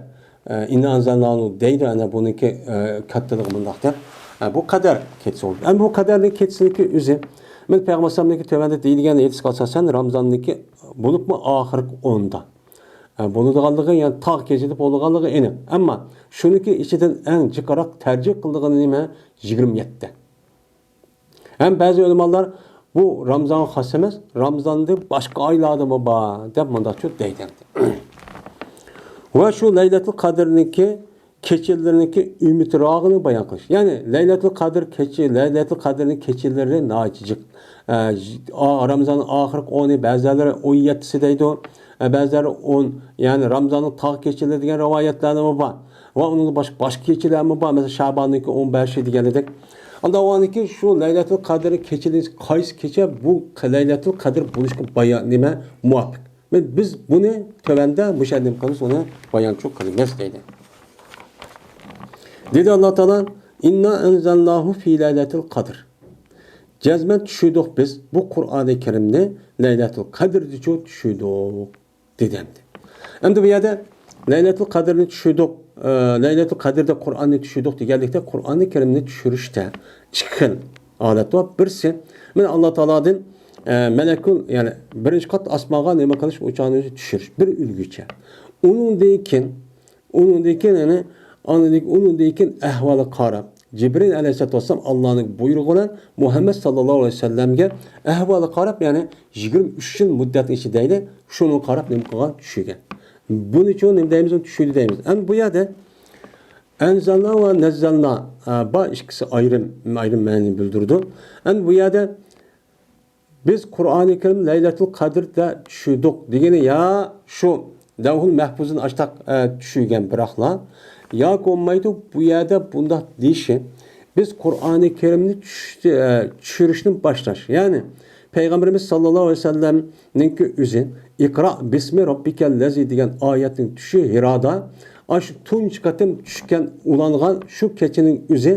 ئە، ئىننا ئەنزەلناھۇ دەيدۇ، ئەنە بۇنىڭكى، ئە، كاتتىلىقى مۇنداق دەپ. ئە، بۇ قەدەر كېچىسى بولدى. ئەمدى بۇ قەدەرلىك كېچىسىنىڭكى ئۆزى، مانا پەيغەمبەر ئەلەيھىسسالامنىڭكى دېيىلگەن ھەدىسكە ئاساسەن، رامزاننىڭكى بولۇپمۇ ئاخىرقى ئوندا، ئە، بولىدىغانلىقى، يەنى تاغ كېچىدە بولىدىغانلىقى ئېنىق. ئەمما شۇنىڭكى ئىچىدىن ئەڭ جىقراق تەرجىھ قىلىدىغىنى نېمە؟ يىگىرمە يەتتە. ھەم بەزى ئۆلىمالار بۇ رامزانغا خاس ئەمەس، رامزاندىن باشقا ئايلاردىمۇ بار، دەپ مۇنداقچۇ دەيدۇ. ۋە شۇ لەيلەتۇل قەدىرنىڭكى كېچىلىرىنىڭكى ئۈمىدراغىنى بايان قىلىش. يەنى لەيلەتۇل قەدىر كېچە، لەيلەتۇل قەدىرنىڭ كېچىلىرى ناھايىتى جىق. ئە، ژ-، ئا، رامزاننىڭ ئاخىرقى ئونى، بەزىلەر ئون يەتتىسى دەيدۇ. ئە، بەزىلەر ئون، يەنى رامزاننىڭ تاغ كېچىلىرى دېگەن رىۋايەتلەرمۇ بار. ۋە ئۇنىڭدىن باشقا، باشقا كېچىلەرمۇ بار. مەسىلەن، شەباننىڭكى ئون بەشى دېگەندەك. ئاندىن ئۇنىڭدىن كېيىن شۇ لەيلەتۇل قەدىر كېچىلىرى قايسى كېچە بۇ لەيلەتۇل قەدىر بولۇشقا بايان، نېمە، مۇۋاپىق؟ مەن، بىز بۇنى تۆۋەندە مۇشۇ يەردە نېمە قىلىمىز، ئۇنى بايانچۇ قىلىمىز دەيدۇ. دېدى ئاللا تائالا، «ئىننا ئەنزەلناھۇ فى لەيلەتىل قەدر.» جەزمەن چۈشۈردۇق بىز بۇ قۇرئانى كەرىمنى لەيلەتۇل قەدىردىچۇ چۈشۈردۇق، دېدى ئەمدى. ئەمدى بۇ يەردە لەيلەتۇل قەدىرنى چۈشۈردۇق، ئە، لەيلەتۇل قەدىردە قۇرئاننى چۈشۈردۇق دېگەنلىكتە، قۇرئانى كەرىمنى چۈشۈرۈشتە ئىككى خىل ھالەت بار. بىرسى، مانا ئاللا تائالادىن، ئە، مەلەكۇل، يەنى بىرىنچى قات ئاسمانغا نېمە قىلىش، ئۇچارنى چۈشۈرۈش، بىر ئۈلگۈچە. ئۇنىڭدىن كېيىن، ئۇنىڭدىن كېيىن، يەنى ئاندىن، ئۇنىڭدىن كېيىن ئەھۋالى قاراپ، جىبرىل ئەلەيھىسسالاتۇ ۋەسسالام ئاللانىڭ بۇيرۇغى بىلەن مۇھەممەد ساللاللاھۇ ئەلەيھى ۋەسەللەمگە ئەھۋالى قاراپ، يەنى يىگىرمە ئۈچ يىل مۇددەتنىڭ ئىچىدە دەيلى، شۇنىڭغا قاراپ نېمە قىلغان؟ چۈشۈرگەن. بۇنىچۇ نېمە دەيمىز؟ چۈشۈردى دەيمىز. ئەمدى بۇ يەردە ئەنزەلنا ۋە نەززەلنا، ئە، بار، ئىككىسى ئايرىم، ئايرىم مەنىنى بىلدۈرىدۇ. ئەمدى بۇ يەردە بىز قۇرئانى كەرىم لەيلەتۇل قەدىردە چۈشۈردۇق دېگىنى يا شۇ لەۋھۇل مەھپۇزدىن ئاشتاق، ئە، چۈشۈرگەن بىراقلا، ياكى بولمايدۇ، بۇ يەردە بۇنداق دېيىشى، بىز قۇرئانى كەرىمنى چۈش-، ئە، چۈشۈرۈشتىن باشلاش. يەنى پەيغەمبىرىمىز ساللاللاھۇ ئەلەيھى ۋەسەللەمنىڭكى ئۆزى، «ئىقرا بىسمى رەببىكەللەزى» دېگەن ئايەتنىڭ چۈشۈشى ھىرادا، ئاشۇ تۇنجى قېتىم چۈشكەن، ئۇلانغان شۇ كېچىنىڭ ئۆزى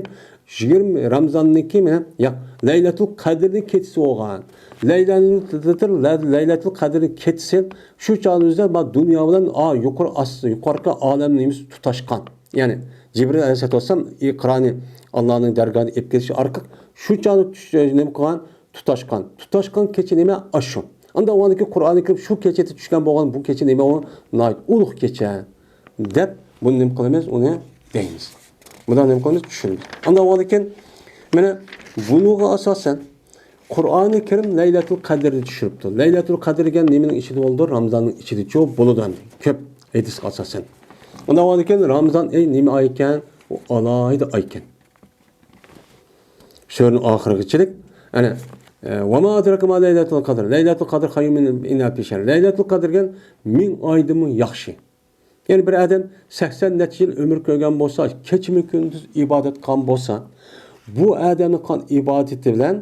يىگىرمە رامزاننىڭكى مېنى، ياق، لەيلەتۇل قەدىرنىڭ كېچىسى بولغان. لەيلەتۇل، لەيلەتۇل قەدىرنىڭ كېچىسى شۇ چاغنىڭ ئۆزىدە بار دۇنيا بىلەن، ئا، يۇقىرى ئاس-، يۇقىرىقى ئالەمنىڭ نېمىسى تۇتاشقان. يەنى جىبرىل ئەلەيھىسسالاتۇ ۋەسسالام ئىقرانى ئاللانىڭ دەرگاھىغا ئېلىپ كېلىشى ئارقىلىق شۇ چاغدا چۈش-، نېمە قىلغان؟ تۇتاشقان. تۇتاشقان كېچە نېمە؟ ئاشۇ. ئاندىن ئۇنىڭدىن كېيىن قۇرئانى كەرىم شۇ كېچىدە چۈشكەن بولغان، بۇ كېچە نېمە ئۇ؟ ناھايىتى ئۇلۇغ كېچە. دەپ بۇنى نېمە قىلىمىز؟ ئۇنى دەيمىز. بۇنى نېمە قىلىمىز؟ چۈشۈرىمىز. ئاندىن ئۇنىڭدىن كېيىن مانا بۇنىڭغا ئاساسەن قۇرئانى كەرىم لەيلەتۇل قەدىرنى چۈشۈرۈپتۇ. لەيلەتۇل قەدىر دېگەن نېمىنىڭ ئىچىدە بولىدۇ؟ رامزاننىڭ ئىچىدىچۇ بولىدۇ ئەمدى. كۆپ ھەدىسكە ئاساسەن. ئۇنىڭدىن كېيىن رامزان ئېيى نېمە ئاي ئىكەن؟ ئۇ ئالاھىدە ئاي ئىكەن. سۈرىنىڭ ئاخىرىغىچىلىك. ئەنە، ئە، «ۋەما ئەدراكە ما لەيلەتۇل قەدر. لەيلەتۇل قەدر خەيرۇن مىن ئەلفى شەھر.» لەيلەتۇل قەدىر دېگەن مىڭ ئايدىنمۇ ياخشى. يەنى بىر ئادەم سەكسەن نەچچە يىل ئۆمۈر كۆرگەن بولسا، كېچىمۇ كۈندۈز ئىبادەت قىلغان بولسا، بۇ ئادەمنىڭ قىلغان ئىبادىتى بىلەن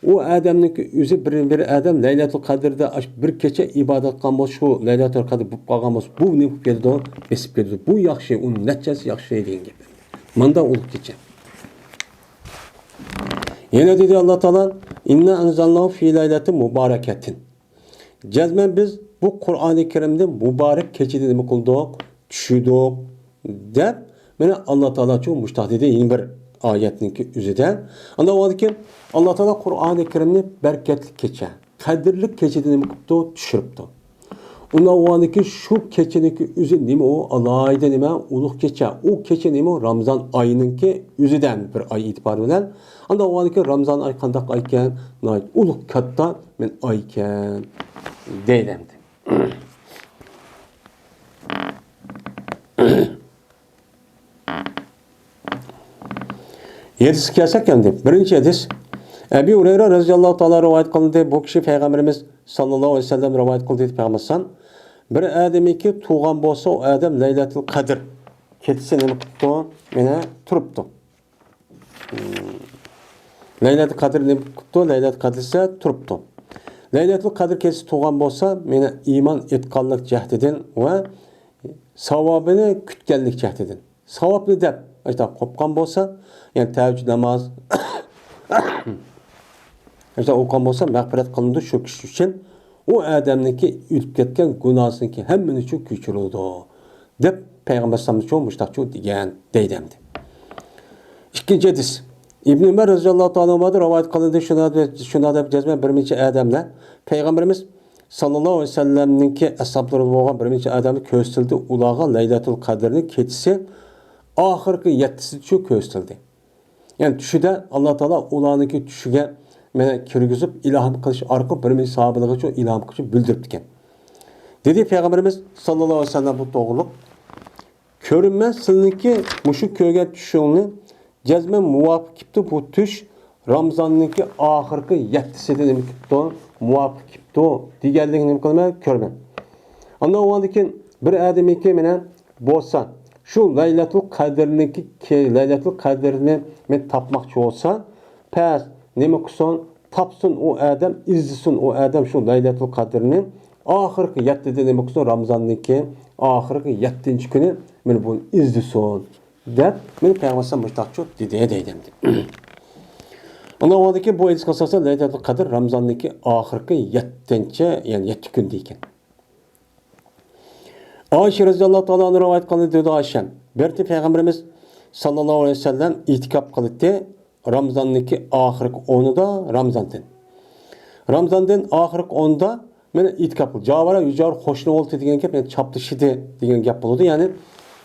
ئۇ ئادەمنىڭكى ئۆزى بىر، بىر ئادەم لەيلەتۇل قەدىردە ئاش-، بىر كېچە ئىبادەت قىلغان بولسا، شۇ لەيلەتۇل قەدىر بولۇپ قالغان بولسا، بۇ نېمە قىلىپ كېتىدۇ؟ بېسىپ كېتىدۇ. بۇ ياخشى، ئۇنىڭ نەچچىسى ياخشى دېگەن گەپ. ماندا ئۇلۇغ كېچە. يەنە دېدى ئاللا تائالا، «ئىننا ئەنزەلناھۇ فى لەيلەتىن مۇبارەكەتىن.» جەزمەن بىز بۇ قۇرئانى كەرىمنى مۇبارەك كېچىدە نېمە قىلدۇق؟ چۈشۈردۇق، دەپ، مانا، ئاللا تائالا چوڭ مۇشتاق دېدى، يەنە بىر ئايەتنىڭكى ئۆزىدە. ئاندىن ئۇنىڭدىن كېيىن ئاللا تائالا قۇرئانى كەرىمنى بەرىكەتلىك كېچە، قەدىرلىك كېچىدە نېمە قىپتۇ؟ چۈشۈرۈپتۇ. ئۇنىڭدىن كېيىن شۇ كېچىنىڭكى ئۆزى نېمە ئۇ؟ ئالاھىدە نېمە؟ ئۇلۇغ كېچە. ئۇ كېچە نېمە ئۇ؟ رامزان ئايىنىڭكى ئۆزىدە بىر ئاي ئېتىبارى بىلەن. ئاندىن ئۇنىڭدىن كېيىن رامزان ئاي قانداق ئايكەن؟ ناھايىتى ئۇلۇغ، كاتتا مەن ئايكەن دەيدۇ ئەمدى. ھەدىسكە كەلسەك ئەمدى، بىرىنچى ھەدىس، ئەبى ھۇرەيرە رەزىياللاھۇ تائالا رىۋايەت قىلدى. بۇ كىشى پەيغەمبىرىمىز ساللاللاھۇ ئەلەيھى ۋەسەللەم رىۋايەت قىلدى دەپ پەيغەمبەر ئەلەيھىسسالام، بىر ئادەمنىڭكى تۇغقان بولسا، ئۇ ئادەم لەيلەتۇل قەدىر كېچىسى نېمە قىپتۇ؟ مانا تۇرۇپتۇ. لەيلەتۇل قەدىر نېمە قىپتۇ؟ لەيلەتۇل قەدىر دېسە تۇرۇپتۇ. لەيلەتۇل قەدىر كېچىسى تۇغقان بولسا، مانا ئىمان ئېتىقانلىق جەھەتتىن ۋە ساۋابىنى كۈتكەنلىك جەھەتتىن. ساۋابنى دەپ، ئاشۇنداق قوپقان بولسا، يەنى تەھەججۇد ناماز، ئاشۇنداق ئوقۇغان بولسا، مەغپىرەت قىلىنىدۇ شۇ كىشى ئۈچۈن. ئۇ ئادەمنىڭكى ئۆتۈپ كەتكەن گۇناھسىنىڭكى ھەممىنى چۇ كۆچۈرۈلىدۇ، دەپ پەيغەمبەر ئەلەيھىسسالامچۇ مۇشتاقچۇ دېگەن دەيدۇ ئەمدى. ئىككىنچى ھەدىس. ئىبن ئۆمەر رەزىياللاھۇ تائالا ئەنھۇدىن رىۋايەت قىلىندى، شۇنداق دەپ، شۇنداق دەپ جەزمەن بىر نەچچە ئادەملەر پەيغەمبىرىمىز ساللاللاھۇ ئەلەيھى ۋەسەللەمنىڭكى ئەسھابلىرى بولغان بىر نەچچە ئادەمگە كۆرسىتىلدى، ئۇلارغا لەيلەتۇل قەدىرنىڭ كېچىسى ئاخىرقى يەتتىسىچۇ كۆرسىتىلدى. يەنى چۈشىدە ئاللا تائالا ئۇلارنىڭكى چۈشىگە مانا كىرگۈزۈپ ئىلھام قىلىش ئارقىلىق بىر مىڭ ساھابىلىرىغىچۇ ئىلھام قىلىشنى بىلدۈرۈپتىكەن. دېدى پەيغەمبىرىمىز ساللاللاھۇ ئەلەيھى ۋەسەللەم بۇ توغرۇلۇق. كۆرىمەن سىلىنىڭكى مۇشۇ كۆرگەن چۈشۈڭنى جەزمەن مۇۋاپىق كېلىپتۇ، بۇ چۈش رامىزاننىڭكى ئاخىرقى يەتتىسىدە نېمە كېلىپتۇ، مۇۋاپىق كېلىپتۇ دېگەنلىكىنى نېمە قىلىمەن، كۆرىمەن. ئاندىن ئۇنىڭدىن كېيىن بىر ئادەمنىڭكى مانا بولسا، شۇ لەيلەتۇل قەدىرنىڭكى، لەيلەتۇل قەدىرنى مەن تاپماقچى بولسا، پەس نېمە قىلسۇن، تاپسۇن ئۇ ئادەم، ئىزدىسۇن ئۇ ئادەم شۇ لەيلەتۇل قەدىرنى. ئاخىرقى يەتتىدە نېمە قىلسۇن، رامىزاننىڭكى ئاخىرقى يەتتىنچى كۈنى مانا بۇنى ئىزدىسۇن دەپ، مانا پەيغەمبەر ئەلەيھىسسالام مۇشۇنداقچۇ دېدى دەيدۇ ئەمدى. ئۇنىڭ ئالدىدىكى بۇ ھەدىسكە ئاساسەن، لەيلەتۇل قەدىر رامىزاننىڭكى ئاخىرقى يەتتىنچى، يەنى يەتتە كۈندە ئىكەن. ئائىشە رەزىياللاھۇ تائالا ئانھا رىۋايەت قىلدى، دېدى ئائىشە، بىر پەيغەمبىرىمىز ساللاللاھۇ ئەلەيھى ۋەسەللەم ئېتىكاپ قىلاتتى رامىزاننىڭكى ئاخىرقى ئونىدا رامىزاندىن. رامىزاندىن ئاخىرقى ئوندا مانا ئېتىكاپ قىلدى. جاۋارا يۇجار خوشنا بولدى دېگەن گەپ، يەنى چاپلىشىدى دېگەن گەپ بولىدۇ. يەنى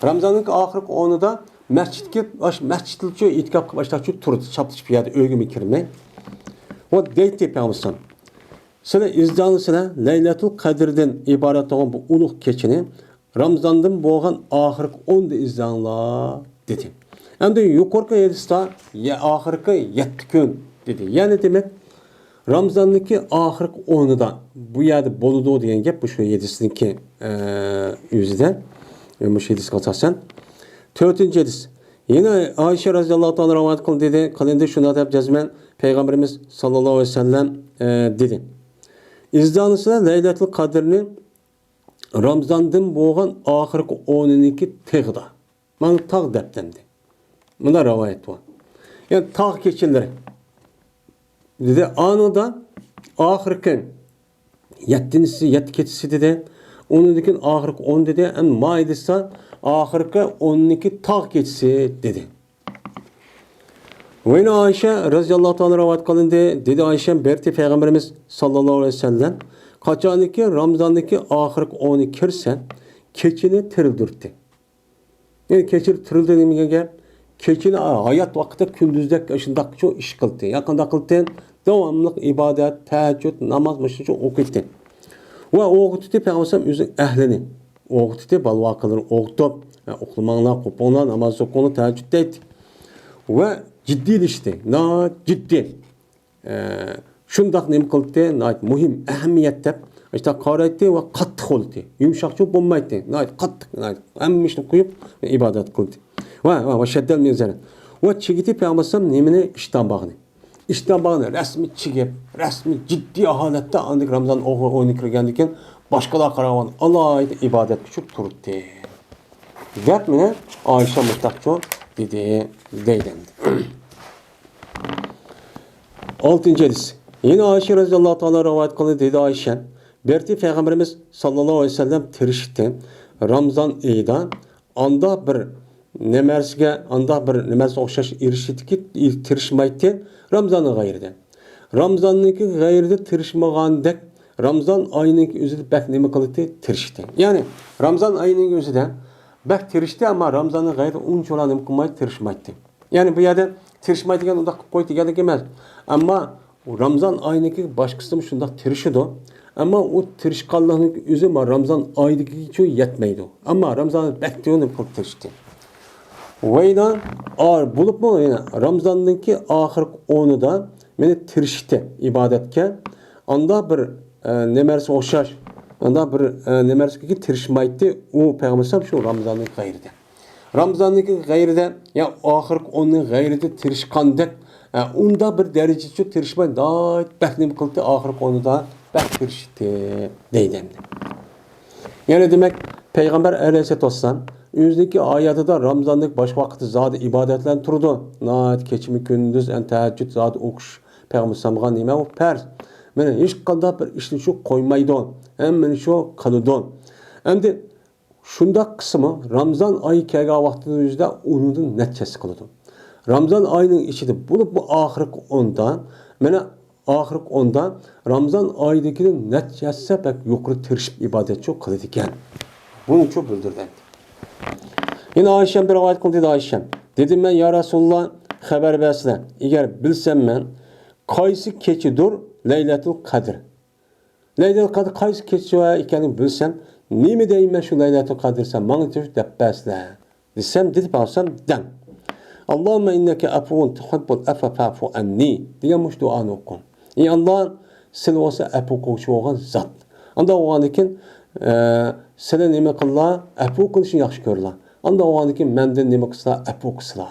رامىزاننىڭكى ئاخىرقى ئونىدا مەسچىتكە، ئاش-، مەسچىتلىچۇ ئېتىكاپ قىلىپ ئاشتاقچۇ تۇردى، چاپلىشىپ بۇ يەردە ئۆيگىمۇ كىرمەي. ۋە دەيتتى پەيغەمبەر سىلەر ئىزدەڭلار سىلەر لەيلەتۇل قەدىردىن ئىبارەت بولغان بۇ ئۇلۇغ كېچىنى رامىزاندىن بولغان ئاخىرقى ئوندا ئىزدەڭلار دېدى. ئەمدى يۇقىرىقى ھەدىستە يە-، ئاخىرقى يەتتە كۈن دېدى. يەنى دېمەك، رامىزاننىڭكى ئاخىرقى ئونىدا بۇ يەردە بولىدۇ دېگەن گەپ مۇشۇ ھەدىسنىڭكى، ئە، ئۆزىدە. مۇشۇ ھەدىسكە ئاساسەن. تۆتىنچى ھەدىس. يەنە ئائىشە رەزىياللاھۇ تائالا رىۋايەت قىلدى دېدى. قىلىندى شۇنداق دەپ جەزمەن پەيغەمبىرىمىز ساللاللاھۇ ئەلەيھى ۋەسەللەم، ئە، دېدى. ئىزدانىسىدا لەيلەتۇل قەدىرنى رامىزاندىن بولغان ئاخىرقى ئونىنىڭكى تېغىدا. مانا تاغ دەپتەمدى. مۇندا رىۋايەت بار. يەنى تاغ كېچىلىرى. دېدى، ئانىڭدا ئاخىرقى يەتتىنچىسى، يەتتە كېچىسى دېدى. ئۇنىڭدىن كېيىن ئاخىرقى ئون دېدى. ئەمدى مائىدىسى ئاخىرقى ئوننىڭكى تاغ كېچىسى دېدى. ۋەينە ئائىشە رەزىياللاھۇ تائالا رىۋايەت قىلىندى. دېدى ئائىشە، بەرتى پەيغەمبىرىمىز ساللاللاھۇ ئەلەيھى ۋەسەللەم، قاچانكى رامىزاندىكى ئاخىرقى ئونى كىرسە، كېچىنى تىرىلدۈرتتى. يەنى كېچىنى تىرىلدى دېگەن گەپ، كېچىنى ھايات ۋاقتىدا كۈندۈزدەك شۇنداق شۇ ئىش قىلدى. يا قانداق قىلدى؟ داۋاملىق ئىبادەت، تەھەججۇد، ناماز مۇشۇنچە ئوقۇيتتى. ۋە ئويغىتىتتى پەيغەمبەر ئۆزىنىڭ ئەھلىنى. ئويغىتىتتى، بالا-ۋاقىلىرىنى ئويغىتىپ، ئھە، ئۇخلىماڭلار، قوپۇڭلار، ناماز ئوقۇڭلار، تەھەججۇد دەيتتى. ۋە جىددىيلىشتى، ناھايىتى جىددىي. ئە، شۇنداق نېمە قىلدى، ناھايىتى مۇھىم، ئەھمىيەت دەپ، ئاشۇنداق قارايتتى ۋە قاتتىق بولدى. يۇمشاقچە بولمايتتى، ناھايىتى قاتتىق، ناھايىتى ھەممە ئىشنى قويۇپ ئىبادەت قىلدى. ۋە، ۋە، ۋە شەددەل مىزەن. ۋە چىگىتى پەيغەمبەر ئەلەيھىسسالام نېمىنى؟ ئىشتان باغنى. ئىشتان باغنى رەسمىي چىگىپ، رەسمىي جىددىي ھالەتتە ئاندىن رامىزان ئوغرى ئويۇنى كىرگەندىن كېيىن باشقىلار قاراۋان ئالاھىدە ئىبادەتكە چۈشۈپ تۇرۇپتى. دەپ مانا ئائىشە مۇشتاقچۇ دېدى، دەيدۇ ئەمدى. ئالتىنچى ھەدىس. يەنە ئائىشە رەزىياللاھۇ تائالا رىۋايەت قىلدى، دېدى ئائىشە، بەرتى پەيغەمبىرىمىز ساللاللاھۇ ئەلەيھى ۋەسەللەم تىرىشتى. رامىزان ئېيىدا ئاندا بىر نېمە نەرسىگە، ئاندا بىر نېمە نەرسىگە ئوخشاش ئېرىشىدىكى، تىرىشمايتتى رامىزاننىڭ غەيرىدە. رامىزاننىڭكى غەيرىدە تىرىشمىغاندەك، رامىزان ئايىنىڭكى ئۆزىدە بەك نېمە قىلاتتى؟ تىرىشتى. يەنى رامىزان ئايىنىڭ ئۆزىدە بەك تىرىشتى، ئەمما رامىزاننىڭ غەيرىدە ئۇنچىۋالا نېمە قىلمايتتى؟ تىرىشمايتتى. يەنى بۇ يەردە تىرىشمايدىغان ئۇنداق قىلىپ قوي دېگەنلىك ئەمەس. ئەمما رامىزان ئايىنىڭكى باشقىسىمۇ شۇنداق تىرىشىدۇ. ئەمما ئۇ تىرىشقانلىقنىڭ ئۆزى ما رامىزان ئايىدىكىچە يەتمەيدۇ. ئەمما رامىزان بەك تۆۋەن قىلىپ تىرىشتى. ۋەيدا ئار بولۇپمۇ يەنە رامىزاننىڭكى ئاخىرقى ئونىدا مېنى تىرىشتى ئىبادەتكە. ئاندا بىر، ئە، نېمە نەرسىگە ئوخشاش، ئاندا بىر، ئە، نېمە نەرسىگە تىرىشمايتتى ئۇ پەيغەمبەر شۇ رامىزاننىڭ غەيرىدە. رامىزاننىڭكى غەيرىدە، يا ئاخىرقى ئوننىڭ غەيرىدە تىرىشقاندەك، ئە، ئۇنداق بىر دەرىجىچە تىرىشماي، ناھايىتى بەك نېمە قىلدى، ئاخىرقى ئونىدا بەك تىرىشتى، دەيدۇ ئەمدى. يەنى دېمەك، پەيغەمبەر ئەلەيھىسسالاتۇ ۋەسسالام ئۆزىنىڭكى ھاياتىدا رامىزاندىكى باشقا ۋاقىتتا زادى ئىبادەتلەرنى تۇرىدۇ. ناھايىتى كېچىمۇ كۈندۈز، ئەنە تەھەججۇد زادى ئوقۇش پەيغەمبەر ئەلەيھىسسالامغا نېمە ئۇ پەرز. مانا ھېچقانداق بىر ئىشنى شۇ قويمايدۇ، ھەممىنى شۇ قىلىدۇ. ئەمدى شۇنداق قىلسىمۇ، رامىزان ئايى كەلگەن ۋاقتىدا يۈزىدە ئۇنىڭدىن نەچچە ھەسسە قىلىدۇ. رامىزان ئايىنىڭ ئىچىدە بولۇپمۇ ئاخىرقى ئوندا، مانا ئاخىرقى ئوندا رامىزان ئايىدىكىدىن نەچچە ھەسسە بەك يۇقىرى تىرىشىپ ئىبادەتچۇ قىلىدىكەن. بۇنىچۇ بىلدۈردى. يەنە ئائىشەم بىر رىۋايەت قىلدى، دېدى ئائىشەم. دېدىم مەن، يا رەسۇلاللا، خەۋەر بەرسىلە، ئەگەر بىلسەم مەن، قايسى كېچىدۇر لەيلەتۇل قەدىر؟ لەيلەتۇل قەدىر قايسى كېچە ئىكەنلىكىنى بىلسەم، نېمە دەيمەن شۇ لەيلەتۇل قەدىر دېسەم، ماڭا دەپ بەرسىلە دېسەم، دېدى پەيغەمبەر دەڭ. «ئاللاھۇممە ئىننەكە ئەفۇۋۇن تۇھىببۇل ئەفۋە فەئفۇ ئەننى» دېگەن مۇشۇ دۇئانى ئوقۇڭ. ئى ئاللا، سىلى بولسا ئەپۇ قىلغۇچى بولغان زات. ئانداق بولغاندىكىن، ئە، سىلى نېمە قىللا؟ ئەپۇ قىلىشنى ياخشى كۆرىلا. ئانداق بولغاندىكىن مەندىن نېمە قىلسىلا؟ ئەپۇ قىلسىلا.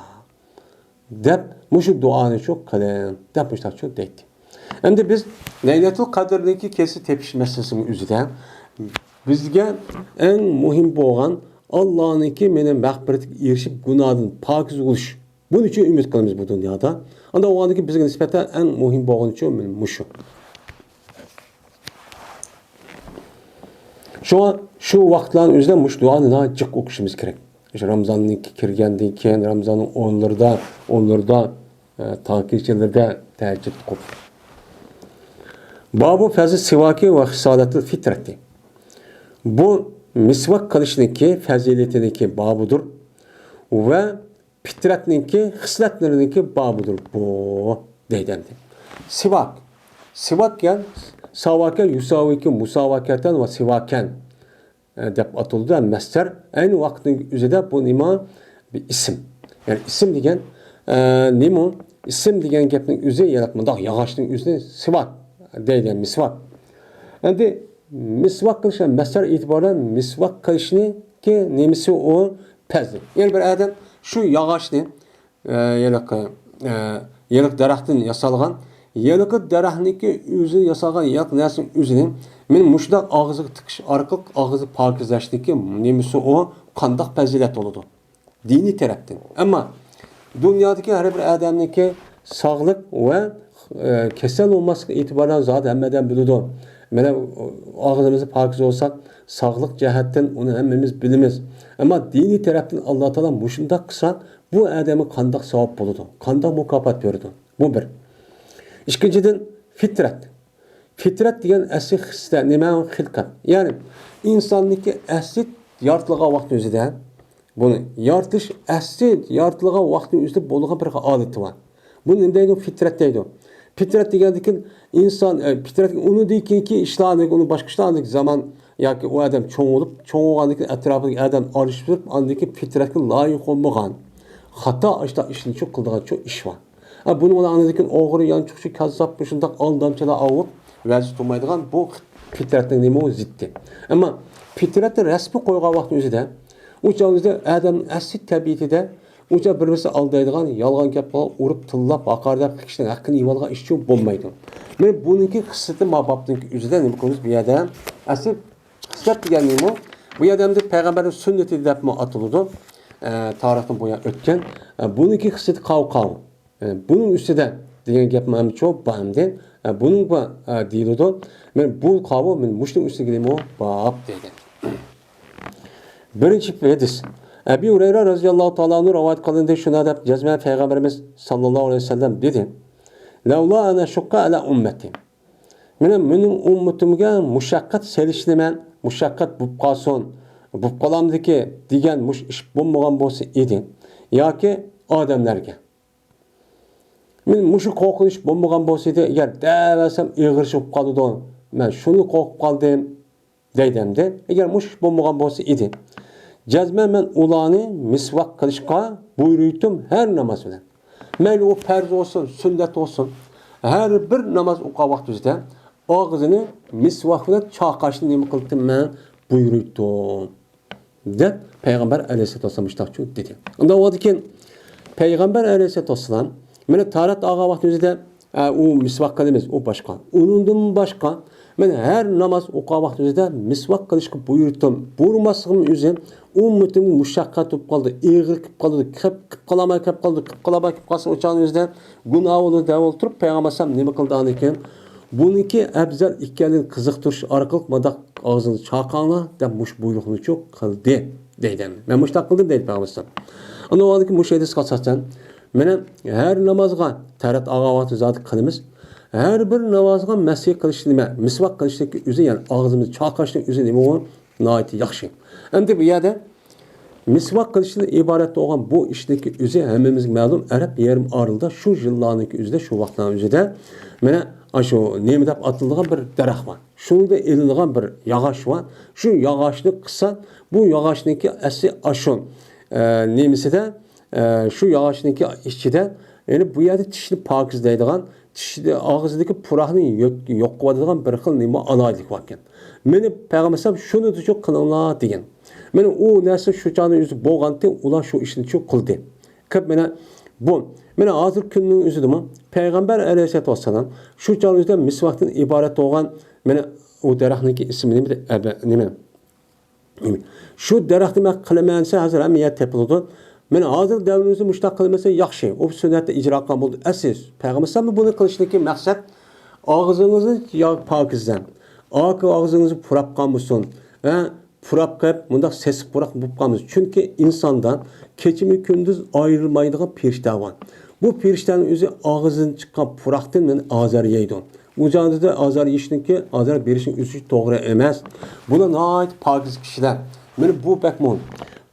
دەپ مۇشۇ دۇئانى شۇ قىلىڭ، دەپ مۇشۇنداق شۇ دەيتتى. ئەمدى بىز لەيلەتۇل قەدىرنىڭكى كېچىسى تېپىش مەسىلىسىنىڭ ئۆزىدە بىزگە ئەڭ مۇھىم بولغان ئاللانىڭكى مېنى مەغپىرىتىگە ئېرىشىپ، گۇناھدىن پاكىز بولۇش. بۇنىڭ ئۈچۈن ئۈمىد قىلىمىز بۇ دۇنيادا. ئانداق بولغاندىكىن بىزگە نىسبەتەن ئەڭ مۇھىم بولغىنى شۇ، مۇشۇ. شۇڭا شۇ ۋاقىتلارنىڭ ئۆزىدە مۇشۇ دۇئانى ناھايىتى جىق ئوقۇشىمىز كېرەك. شۇ رامىزاننىڭ كىرگەندىن كېيىن، رامىزاننىڭ ئونلىرىدا، ئونلىرىدا، ئە، تاكى كېچىلىرىدە تەھەججۇد ئوقۇپ. بابۇ فەزلى سىۋاكى ۋە خىسالەتىل فىترەتى. بۇ مىسۋاك قىلىشنىڭكى پەزىلىتىنىڭكى بابىدۇر ۋە پىترەتنىڭكى خىسلەتلىرىنىڭكى بابىدۇر بۇ، دەيدۇ ئەمدى. سىۋاك. سىۋاك دېگەن ساۋاكەن يۇساۋىكى مۇساۋاكەتەن ۋە سىۋاكەن، ئە، دەپ ئاتىلىدۇ. مەسدەر ئەينى ۋاقىتنىڭ ئۆزىدە بۇ نېمە؟ بىر ئىسىم. يەنى ئىسىم دېگەن، ئە، نېمە؟ ئىسىم دېگەن گەپنىڭ ئۆزى يەنە مۇنداق ياغاچنىڭ ئۆزىنى سىۋاك دەيدۇ، مىسۋاك. ئەمدى مىسۋاك قىلىش مەسدەر ئېتىبارى بىلەن مىسۋاك قىلىشنىڭكى نېمىسى ئۇ؟ پەزلى. يەنى بىر ئادەم شۇ ياغاچنى، ئە، ھېلىقى، ئە، ھېلىقى دەرەختىن ياسالغان، ھېلىقى دەرەخنىڭكى ئۆزى ياسالغان ھېلىقى نەرسىنىڭ ئۆزىنى مەن مۇشۇنداق ئاغزىغا تىقىش ئارقىلىق ئاغزى پاكىزلەشنىڭكى نېمىسى ئۇ؟ قانداق پەزىلەت بولىدۇ؟ دىنىي تەرەپتىن. ئەمما دۇنيادىكى ھەر بىر ئادەمنىڭكى ساغلىق ۋە، ئە، كېسەل بولماسلىقى ئېتىبارى بىلەن زادى ھەممە ئادەم بىلىدۇ. مانا، ئاغزىمىز پاكىز بولسا، ساغلىق جەھەتتىن ئۇنى ھەممىمىز بىلىمىز. ئەمما دىنىي تەرەپتىن ئاللا تائالا مۇشۇنداق قىلسا، بۇ ئادەمگە قانداق ساۋاب بولىدۇ، قانداق مۇكاپات بېرىدۇ؟ بۇ بىر. ئىككىنچىدىن، فىترەت. فىترەت دېگەن ئەسلى خىسلەت، نېمە؟ خىلقەت. يەنى ئىنساننىڭكى ئەسلى يارىتىلغان ۋاقتى ئۆزىدە، بۇنى يارىتىش ئەسلى يارىتىلغان ۋاقتى ئۆزىدە بولغان بىر ھالىتى بار. بۇنى نېمە دەيدۇ؟ فىترەت دەيدۇ. فىترەت دېگەندىن كېيىن ئىنسان، ئە، فىترەت ئۇنىڭدىن كېيىنكى ئىشلارنى، ئۇنىڭ باشقا ئىشلارنى زامان ياكى ئۇ ئادەم چوڭ بولۇپ، چوڭ بولغاندىن كېيىن ئەتراپىدىكى ئادەم ئارىلىشىپ، ئاندىن كېيىن فىترەتكە لايىق بولمىغان، خاتا ئاشتا ئىشنى شۇ قىلىدىغان شۇ ئىش بار. ھە، بۇنىڭ بىلەن ئاندىن كېيىن ئوغرى، يانچۇقچى، كەززاپ، مۇشۇنداق ئالدامچىلار ئاۋۇپ، ۋەزى تۇرمايدىغان بۇ پىترەتنىڭ نېمە ئۇ؟ زىتى. ئەمما پىترەتنى رەسمىي قويغان ۋاقىتنىڭ ئۆزىدە، ئۇ چاغ ئۆزىدە ئادەمنىڭ ئەسلى تەبىئىتىدە ئۇ چاغ بىر-بىرسىنى ئالدايدىغان، يالغان گەپ قىلغان، ئۇرۇپ، تىللاپ، ھاقارەت قىلىپ، كىشىنىڭ ھەققىنى يېۋالغان ئىش ئۈچۈن بولمايدۇ. مانا بۇنىڭكى خىسلىتى ما بابنىڭكى ئۆزىدە نېمە قىلىمىز بۇ يەردە؟ ئەسلى خىسلەت دېگەن نېمە؟ بۇ يەردە ئەمدى پەيغەمبەرنىڭ سۈننىتى دەپمۇ ئاتىلىدۇ. ئە، تارىختىن بۇيان ئۆتكەن. ئە، بۇنىڭكى خىسلىتى قاۋۇ قاۋۇ. ئە، بۇنىڭ ئۈستىدە دېگەن گەپمۇ ھەم چوپ بار ئەمدى. ئە، بۇنىڭغا، ئە، دېيىلىدۇ. مانا بۇ قاۋۇ، مانا مۇشۇنىڭ ئۈستىگە نېمە باب دەيدۇ. بىرىنچى ھەدىس. ئەبى ھۇرەيرە رەزىياللاھۇ تائالا ئەنھۇ رىۋايەت قىلىندى، شۇنداق دەپ جەزمەن پەيغەمبىرىمىز ساللاللاھۇ ئەلەيھى ۋەسەللەم دېدى: «لەۋلا ئەنە شۇققە ئەلە ئۇممەتى.» مېنىڭ، مېنىڭ ئۈممىتىمگە مۇشەققەت سېلىشنى مەن، مۇشەققەت بوپ قالسۇن، بوپ قالامدىكى دېگەن مۇشۇ ئىش بولمىغان بولسا ئىدى ياكى ئادەملەرگە. مەن مۇشۇ قورقۇنچ بولمىغان بولسا ئىدى، ئەگەر دەۋەرسەم ئېغىر ئىش بولۇپ قالىدۇ. مەن شۇنى قورقۇپ قالدىم. دەيدۇ ئەمدى، ئەگەر مۇشۇ ئىش بولمىغان بولسا ئىدى، جەزمەن مەن ئۇلارنى مىسۋاك قىلىشقا بۇيرۇيتتۇم ھەر ناماز بىلەن. مەيلى ئۇ پەرز بولسۇن، سۈننەت بولسۇن، ھەر بىر ناماز ئوقۇغان ۋاقتىمىزدا ئاغزىنى مىسۋاك بىلەن چاقاشنى نېمە قىلتىم مەن؟ بۇيرۇيتتۇم. دەپ پەيغەمبەر ئەلەيھىسسالاتۇ ۋەسسالام مۇشۇنداق دېدى. ئۇنداق بولغاندىكىن پەيغەمبەر ئەلەيھىسسالاتۇ ۋەسسالام مانا تارەت ئالغان ۋاقتىمىزدا، ئە، ئۇ مىسۋاك قىلىمىز، ئۇ باشقا. ئۇنىڭدىن باشقا، مەن ھەر ناماز ئوقۇغان ۋاقتىمىزدا مىسۋاك قىلىشقا بۇيرۇتتۇم. بۇيرۇماسلىقىم ئۆزى ئۈممىتىمگە مۇشەققەت بولۇپ قالدى، ئېغىر كېلىپ قالدى، كېلىپ، كېلىپ قالالماي كېلىپ قالدى، كېلىپ قالالماي كېلىپ قالسا، ئۇ چاغنىڭ ئۆزىدە گۇناھ بولىدۇ دەپ ئولتۇرۇپ، پەيغەمبەر ئەلەيھىسسالام نېمە قىلدى ئاندىن كېيىن؟ بۇنىڭكى ئەۋزەل ئىكەنلىكىنى قىزىقتۇرۇش ئارقىلىق مۇنداق ئاغزىنى چاقاڭلار دەپ مۇشۇ بۇيرۇقنىچۇ قىلدى دەيدۇ. مەن مۇشۇنداق قىلدىم دەيدۇ پەيغەمبەر ئەلەيھىسسالام. ئاندىن ئۇنىڭدىن كېيىن مۇشۇ ھەدىسكە ئاساسەن، مانا ھەر نامازغا تارەت ئالغان ۋاقتى زادى قىلىمىز. ھەر بىر نامازغا مەسھى قىلىش نېمە؟ مىسۋاك قىلىشنىڭ ئۆزى، يەنى ئاغزىمىزنى چاقاشنىڭ ئۆزى نېمە ئۇ؟ ناھايىتى ياخشى. ئەمدى بۇ يەردە مىسۋاك قىلىشتىن ئىبارەت بولغان بۇ ئىشنىڭكى ئۆزى ھەممىمىزگە مەلۇم، ئەرەب يېرىم ئارىلىدا شۇ يىللارنىڭكى ئۆزىدە، شۇ ۋاقىتلارنىڭ ئۆزىدە مانا ئاشۇ نېمە دەپ ئاتىلىدىغان بىر دەرەخ بار. شۇنىڭدا ئېلىنغان بىر ياغاچ بار. شۇ ياغاچنى قىسسا، بۇ ياغاچنىڭكى ئەسلى ئاشۇ، ئە، نېمىسىدە، ئە، شۇ ياغاچنىڭكى ئىچىدە، يەنى بۇ يەردە چىشنى پاكىزلەيدىغان، چىش، ئاغزىدىكى پۇراقنى يو-، يوق قىلىۋېتىدىغان بىر خىل نېمە ئالاھىدىلىك باركەن. مېنى پەيغەمبەر ئەلەيھىسسالام شۇنى شۇ قىلىڭلار دېگەن. مانا ئۇ نەرسە شۇ چاغنىڭ ئۆزى بولغانتى، ئۇلار شۇ ئىشنى شۇ قىلدى. قىپ مانا بۇ، مانا ھازىرقى كۈننىڭ ئۆزىدىمۇ پەيغەمبەر ئەلەيھىسسالاتۇ ۋەسسالام شۇ چاغنىڭ ئۆزىدە مىسۋاكتىن ئىبارەت بولغان مانا ئۇ دەرەخنىڭكى ئىسمى نېمە؟ ئەبە-، نېمە؟ شۇ دەرەختىن مەن قىلىمەن دېسە، ھازىر ھەممە يەردە تېپىلىدۇ. مانا ھازىر دەۋرىمىزدە مۇشۇنداق قىلمىسا ياخشى. ئۇ سۈننەتتە ئىجرا قىلغان بولىدۇ. ئەسلى پەيغەمبەر ئەلەيھىسسالام بۇنى قىلىشتىكى مەقسەت، ئاغزىڭىزنى يا پاكىزلەڭ. ئاكى ئاغزىڭىزنى پۇراپ قالمىسۇن. ھە؟ پۇراپ قېلىپ، مۇنداق سېسىق پۇراق بولۇپ قالمىسۇن. چۈنكى ئىنساندا كېچىمۇ كۈندۈز ئايرىلمايدىغان پېرىشتە بار. بۇ پېرىشتەنىڭ ئۆزى ئاغزىدىن چىققان پۇراقتىن مانا ئازار يەيدۇ. ئۇ جايدا ئازار يېيىشنىڭكى، ئازار بېرىشنىڭ ئۆزى توغرا ئەمەس. بۇلار ناھايىتى پاكىز كىشىلەر. مانا بۇ بەك مۇھىم.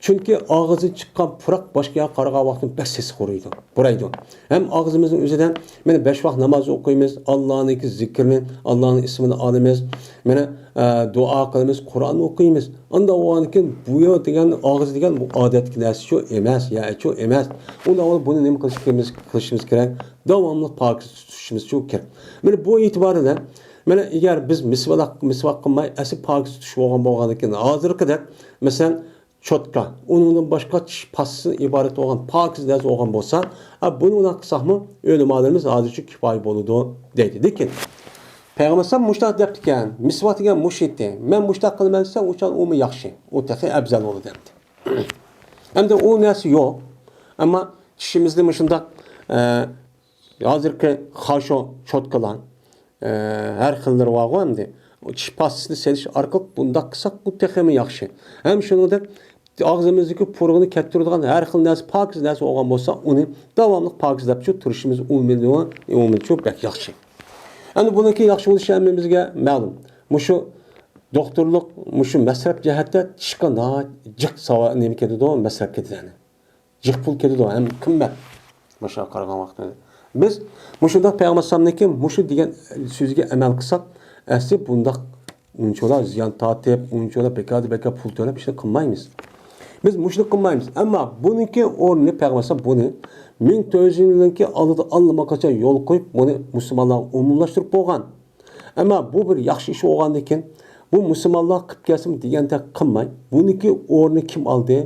چۈنكى ئاغزىدىن چىققان پۇراق باشقا يەرگە قارىغان ۋاقتىدا بەك سېسىق پۇرايدۇ، پۇرايدۇ. ھەم ئاغزىمىزنىڭ ئۆزىدە مانا بەش ۋاق ناماز ئوقۇيمىز، ئاللانىڭكى زىكرىنى، ئاللانىڭ ئىسمىنى ئالىمىز، مانا، ئە، دۇئا قىلىمىز، قۇرئان ئوقۇيمىز. ئانداق بولغاندىكىن بۇ يەر دېگەن، ئاغزى دېگەن بۇ ئادەتتىكى نەرسىچۇ ئەمەس، يەچۇ ئەمەس. ئۇنداق بولۇپ بۇنى نېمە قىلىشىمىز، قىلىشىمىز كېرەك؟ داۋاملىق پاكىز تۇتۇشىمىزچۇ كېرەك. مانا بۇ ئېتىبار بىلەن، مانا ئەگەر بىز مىسۋاق، مىسۋاق قىلماي ئەسلى پاكىز تۇتۇش بولغان، بولغاندىكىن ھازىرقىدەك، مەسىلەن، چوتكا، ئۇنىڭدىن باشقا چىش پاستىسىدىن ئىبارەت بولغان پاكىز نەرسە بولغان بولسا، ئا، بۇنى ئۇنداق قىلساقمۇ ئۆلىمالىرىمىز ھازىرچە كۇپايە بولىدۇ دەيدۇ. لېكىن پەيغەمبەر ئەلەيھىسسالام مۇشۇنداق دەپتىكەن، مىسۋاق دېگەن مۇشۇ ئىدى، مەن مۇشۇنداق قىلىمەن دېسە، ئۇ چاغ ئۇمۇ ياخشى، ئۇ تېخى ئەۋزەل بولىدۇ ئەمدى. ئەمدى ئۇ نەرسە يوق، ئەمما چىشىمىزنى مۇشۇنداق، ئە، ھازىرقى خاشو چوتكىلار، ئە، ھەر خىللىرى بارغۇ ئەمدى. چىش پاستىسىنى سېلىش ئارقىلىق بۇنداق قىلساق، بۇ تېخىمۇ ياخشى. ھەم شۇنىڭدەك ئاغزىمىزدىكى پۇرىقىنى كەتتۈرىدىغان ھەر خىل نەرسە پاكىز نەرسە بولغان بولسا، ئۇنى داۋاملىق پاكىزلاپچۇ تۇرۇشىمىز ئومۇمەن، ئومۇمەنچۇ بەك ياخشى. ئەمدى بۇنىڭكى ياخشى بولۇشى ھەممىمىزگە مەلۇم. مۇشۇ دوختۇرلۇق، مۇشۇ مەسرەپ جەھەتتە چىشقا ناھايىتى جىق ساۋا-، نېمە كېتىدۇ، مەسرەپ كېتىدۇ يەنى. جىق پۇل كېتىدۇ، ھەم قىممەت. باشقا قارىغان ۋاقىتتا. بىز مۇشۇنداق پەيغەمبەر ئەلەيھىسسالامنىڭكى مۇشۇ دېگەن سۆزىگە ئەمەل قىلساق، ئەسلى بۇنداق ئۇنچىۋالا زىيان تارتىپ، ئۇنچىۋالا بىكاردىن بىكار پۇل تۆلەپ ئىشنى قىلمايمىز. بىز مۇشۇنى قىلمايمىز. ئەمما بۇنىڭكى ئورنىنى پەيغەمبەر ئەلەيھىسسالام بۇنى مىڭ تۆت يۈز يىلدىن كېيىن ئالدىدا ئاللىماقاچان يول قويۇپ، بۇنى مۇسۇلمانلارغا ئومۇملاشتۇرۇپ بولغان. ئەمما بۇ بىر ياخشى ئىش بولغاندىن كېيىن، بۇ مۇسۇلمانلار قىلىپ كەلسىمۇ دېگەندەك قىلماي، بۇنىڭكى ئورنىنى كىم ئالدى؟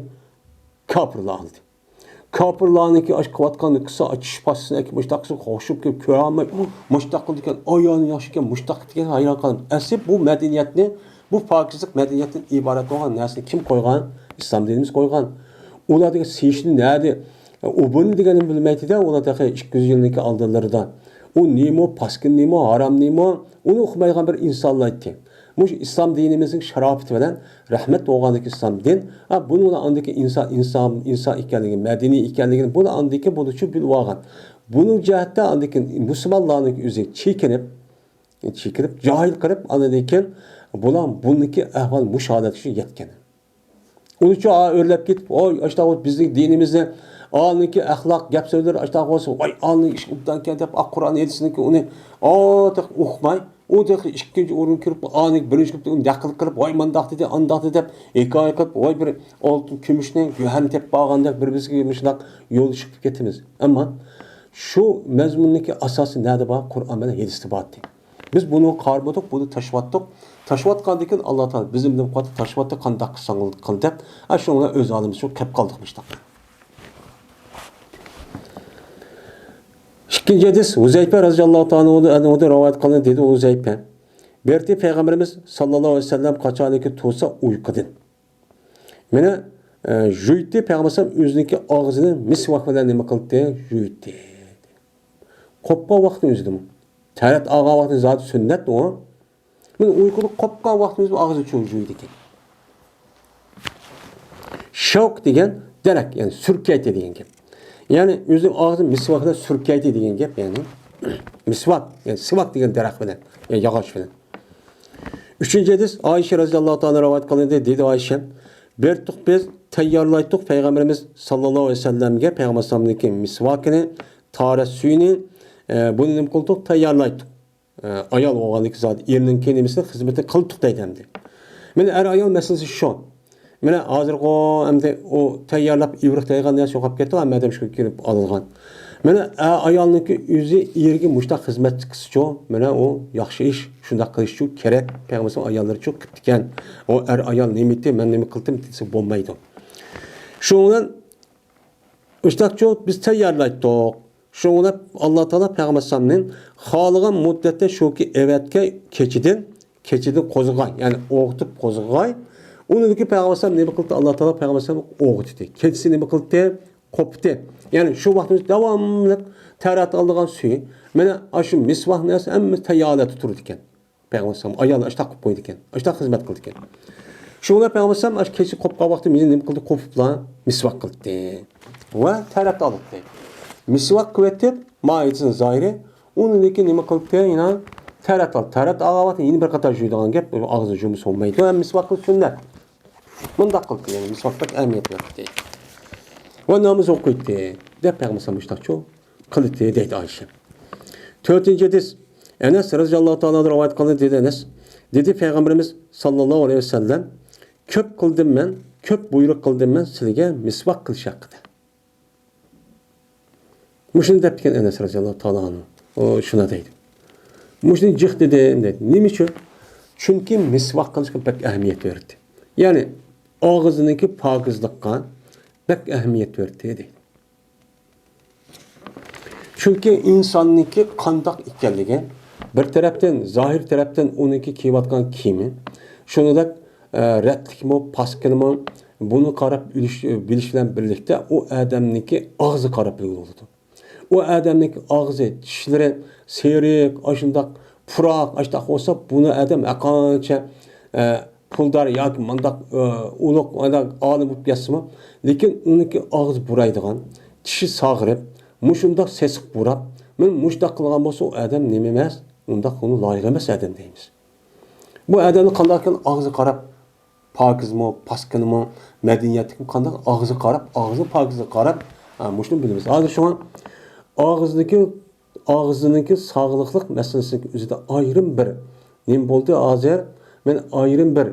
كاپىرلار ئالدى. كاپىرلارنىڭكى ئاشۇ قىلىۋاتقان قىسا چىش پاستىسىنى ئەكىپ مۇشتاق قىلسا، خوشۇپ كېلىپ كۆرەلمەي، «ئۇ مۇشتاق قىلىدىكەن، ئايالى ياخشى ئىكەن، مۇشتاق قىلىدىكەن» ھەيران قالدىم. ئەسلى بۇ مەدەنىيەتنى، بۇ پاكىزلىق مەدەنىيەتتىن ئىبارەت بولغان نەرسىنى كىم قويغان؟ ئىسلام دىنىمىز قويغان. ئۇلار دېگەن سېيىشنى نەدە، ئۇ بۇنى دېگەننى بىلمەيتتى-دە، ئۇلار تېخى ئىككى يۈز يىلنىڭكى ئالدىلىرىدا. ئۇ نېمە، پاسكىنا نېمە، ھارام نېمە، ئۇنى ئۇقمايدىغان بىر ئىنسانلار ئىدى. مۇشۇ ئىسلام دىنىمىزنىڭ شاراپىتى بىلەن رەھمەت بولغاندىكى ئىسلام دىن، ھە، بۇنى ئاندىكى ئىنسان، ئىنسان، ئىنسان ئىكەنلىكىنى، مەدەنىي ئىكەنلىكىنى بۇنى ئاندىكى بۇنىچۇ بىلىۋالغان. بۇنىڭ جەھەتتە ئاندىكى مۇسۇلمانلارنىڭ ئۆزى چېكىنىپ، چېكىنىپ، جاھىل قىلىپ، ئاندىن كېيىن بۇلار بۇنىڭكى ئەھۋال مۇشۇ ھالەتكىچە يەتكەن. ئۇنىچۇ ئا ئۆرلەپ كېتىپ، ۋاي، ئاشتاق بولسا بىزنىڭ دىنىمىزنى، ئالنىڭكى ئەخلاق، گەپ سۆزلىرى ئاشتاق بولسا، ۋاي، ئالنىڭ ئىشقا ئوبدانكەن دەپ، ئا قۇرئان ھەدىسنىڭكى ئۇنى، ئا، تېخى ئۇقماي، ئۇ تېخى ئىككىنچى ئورۇن كۆرۈپ، ئالنىڭكى بىرىنچى كۆرۈپ، ئۇنى نەقىل قىلىپ، ۋاي، مانداق دېدى، ئانداق دېدى دەپ، ھېكايە قىلىپ، ۋاي، بىر ئالتۇن كۈمۈشنى، گۆھەرنى تېپىپ بارغاندەك بىر-بىرىمىزگە مۇشۇنداق يولدىشىپ كېتىمىز. ئەمما شۇ مەزمۇننىڭكى ئاساسى نەدە بار؟ قۇرئان بىلەن ھەدىستە بار ئىدى. بىز بۇنى قارىمىدۇق، بۇنى تاشلىۋەتتۇق. تاشلىۋەتكەندىن كېيىن ئاللا تائالا بىزنى بىلىپ قالدى، تاشلىۋەتتى، قانداق قىلساڭ قىل دەپ. ھە، شۇنىڭ بىلەن ئۆز ھالىمىزغا كەپ قالدۇق مۇشۇنداق. ئىككىنچى ھەدىس، ھۇزەيپە رەزىياللاھۇ تائالا ئەنھۇدىن رىۋايەت قىلىندى، دېدى ھۇزەيپە. بىر قېتى پەيغەمبىرىمىز ساللاللاھۇ ئەلەيھى ۋەسەللەم قاچانكى تۇرسا ئۇيقۇدىن. مانا، ئە، يۇيۇتتى، پەيغەمبەر ئۆزىنىڭكى ئاغزىنى مىسۋاك بىلەن نېمە قىلدى؟ يۇيۇتتى. قوپقان ۋاقتىنىڭ ئۆزىدىمۇ. تەرەت ئالغان ۋاقتى زادى سۈننەت ئۇ. مانا ئۇيقۇدا قوپقان ۋاقتىمىز ئاغزى چۇۋۇيدىكەن. شەۋك دېگەن دەرەخ، يەنى سۈركەيتى دېگەن گەپ. يەنى ئۆزىنىڭ ئاغزىنى مىسۋاك بىلەن سۈركەيتى دېگەن گەپ، يەنى مىسۋاك، يەنى سىۋاك دېگەن دەرەخ بىلەن، يەنى ياغاچ بىلەن. ئۈچىنچى ھەدىس، ئائىشە رەزىياللاھۇ تائالا رىۋايەت قىلىندى، دېدى ئائىشە، بەرتۇق بىز تەييارلايتتۇق پەيغەمبىرىمىز ساللاللاھۇ ئەلەيھى ۋەسەللەمگە پەيغەمبەر ئەلەيھىسسالامنىڭكى مىسۋاكىنى، تارەت سۈيىنى، ئە، بۇنى نېمە قىلدۇق؟ تەييارلايتتۇق. ئە، ئايال بولغاندىكى زادى ئېرىنىڭكى نېمىسىنى خىزمىتىنى قىلدۇق دەيدۇ ئەمدى. مانا ئەر ئايال مەسىلىسى شۇ. مانا ھازىرغۇ ئەمدى ئۇ تەييارلاپ ئىۋرىق دەيدىغان نەرسە يوقاپ كەتتى، ھەممە ئادەم شۇ كېلىپ ئالىدىغان. مانا ئەر ئايالنىڭكى ئۆزى ئېرىگە مۇشۇنداق خىزمەت قىلسىچۇ، مانا ئۇ ياخشى ئىش، شۇنداق قىلىشچۇ كېرەك. پەيغەمبەر ئاياللىرىچۇ قىپتىكەن. ئۇ ئەر ئايال نېمە ئېيتتى، مەن نېمە قىلدىم دېسە بولمايدۇ. شۇنىڭ بىلەن مۇشۇنداقچۇ بىز تەييارلايتتۇق. شۇنىڭ بىلەن ئاللا تائالا پەيغەمبەر ئەلەيھىسسالامنى خالىغان مۇددەتتە شۇكى ئەۋەتكەن كېچىدىن، كېچىدىن قوزغىغاي، يەنى ئوغۇتۇپ قوزغىغاي. ئۇنىڭدىن كېيىن پەيغەمبەر ئەلەيھىسسالام نېمە قىلدى؟ ئاللا تائالا پەيغەمبەر ئەلەيھىسسالام ئوغۇتتى. كېچىسى نېمە قىلدى؟ قوپتى. يەنى شۇ ۋاقتىمىز داۋاملىق تەرەت ئالىدىغان سۈيى، مانا ئاشۇ مىسۋاك نەرسە ھەممىسى تەييارلىقتا تۇرىدىكەن. پەيغەمبەر ئەلەيھىسسالام ئايالنى ئاشتاق قىلىپ قويىدىكەن. ئاشتاق خىزمەت قىلىدىكەن. شۇ بىلەن پەيغەمبەر ئەلەيھىسسالام ئاشۇ كېچە قوپقان ۋاقتى مېنى نېمە قىلدى؟ قوپۇپلا مىسۋاك قىلدى. ۋە تەرەت ئالدى. مىسۋاك قىلىۋېتىپ، مائىدىسىنىڭ زاھىرى، ئۇنىڭدىن كېيىن نېمە قىلدى؟ يەنە تەرەت ئالدى. تەرەت ئالغان ۋاقتى يەنە بىر قاتار جۇيىدىغان گەپ، ئاغزىنى جۇمىسا بولمايدۇ. ھەم مىسۋاك قىلىش سۈننەت. مۇنداق قىلدى، يەنى مىسۋاكقا ئەھمىيەت بەردى. ۋە ناماز ئوقۇيتتى، دەپ پەيغەمبەر ئەلەيھىسسالام مۇشۇنداقچۇ قىلدى دەيدۇ ئائىشە. تۆتىنچى ھەدىس. ئەنەس رەزىياللاھۇ تائالا ئانھۇ رىۋايەت قىلدى، دېدى ئەنەس. دېدى پەيغەمبىرىمىز ساللاللاھۇ ئەلەيھى ۋەسەللەم، كۆپ قىلدىم مەن، كۆپ بۇيرۇق قىلدىم مەن سىلىگە مىسۋاك قىلىش ھەققىدە. مۇشۇنى دەپتىكەن ئەنەس رەزىياللاھۇ تائالا ئانھۇ. ئۇ شۇنداق دەيدۇ. مۇشۇنى جىق دېدىم دەيدۇ. نېمە ئۈچۈن؟ چۈنكى مىسۋاك قىلىشقا بەك ئەھمىيەت بەردى. يەنى ئاغزىنىڭكى پاكىزلىققا بەك ئەھمىيەت بەردى دەيدۇ. چۈنكى ئىنساننىڭكى قانداق ئىكەنلىكى، بىر تەرەپتىن، زاھىر تەرەپتىن ئۇنىڭكى كىيىۋاتقان كىيىمى، شۇنىڭدەك، ئە، رەتلىكمۇ، پاسكىنىمۇ، بۇنى قاراپ بىلىش، بىلىش بىلەن بىرلىكتە ئۇ ئادەمنىڭكى ئاغزى قاراپ بىلگىلى بولىدۇ. ئۇ ئادەمنىڭكى ئاغزى، چىشلىرى سېرىق، ئاشۇنداق پۇراق، ئاشۇنداق بولسا، بۇنى ئادەم ھەرقانچە، ئە، پۇلدار ياكى مانداق، ئە، ئۇلۇغ، مانداق ئالىم بولۇپ كەتسىمۇ، لېكىن ئۇنىڭكى ئاغزى بۇرايدىغان، چىشى ساغىرىپ، مۇشۇنداق سېسىق بۇراپ، مەن مۇشۇنداق قىلغان بولسا، ئۇ ئادەم نېمە ئەمەس، ئۇنداق ئۇنى لايىق ئەمەس ئادەم دەيمىز. بۇ ئادەمنى قانداق ئىكەن ئاغزىغا قاراپ، پاكىزمۇ، پاسكىنىمۇ، مەدەنىيەتلىكمۇ قانداق ئاغزىغا قاراپ، ئاغزىنىڭ پاكىزلىقىغا قاراپ، ئە، مۇشۇنى بىلىمىز. ھازىر شۇڭا ئاغزىدىكى ئاغزىنىڭكى ساغلىقلىق مەسىلىسىنىڭ ئۆزىدە ئايرىم بىر نېمە بولدى؟ ھازىر مەن ئايرىم بىر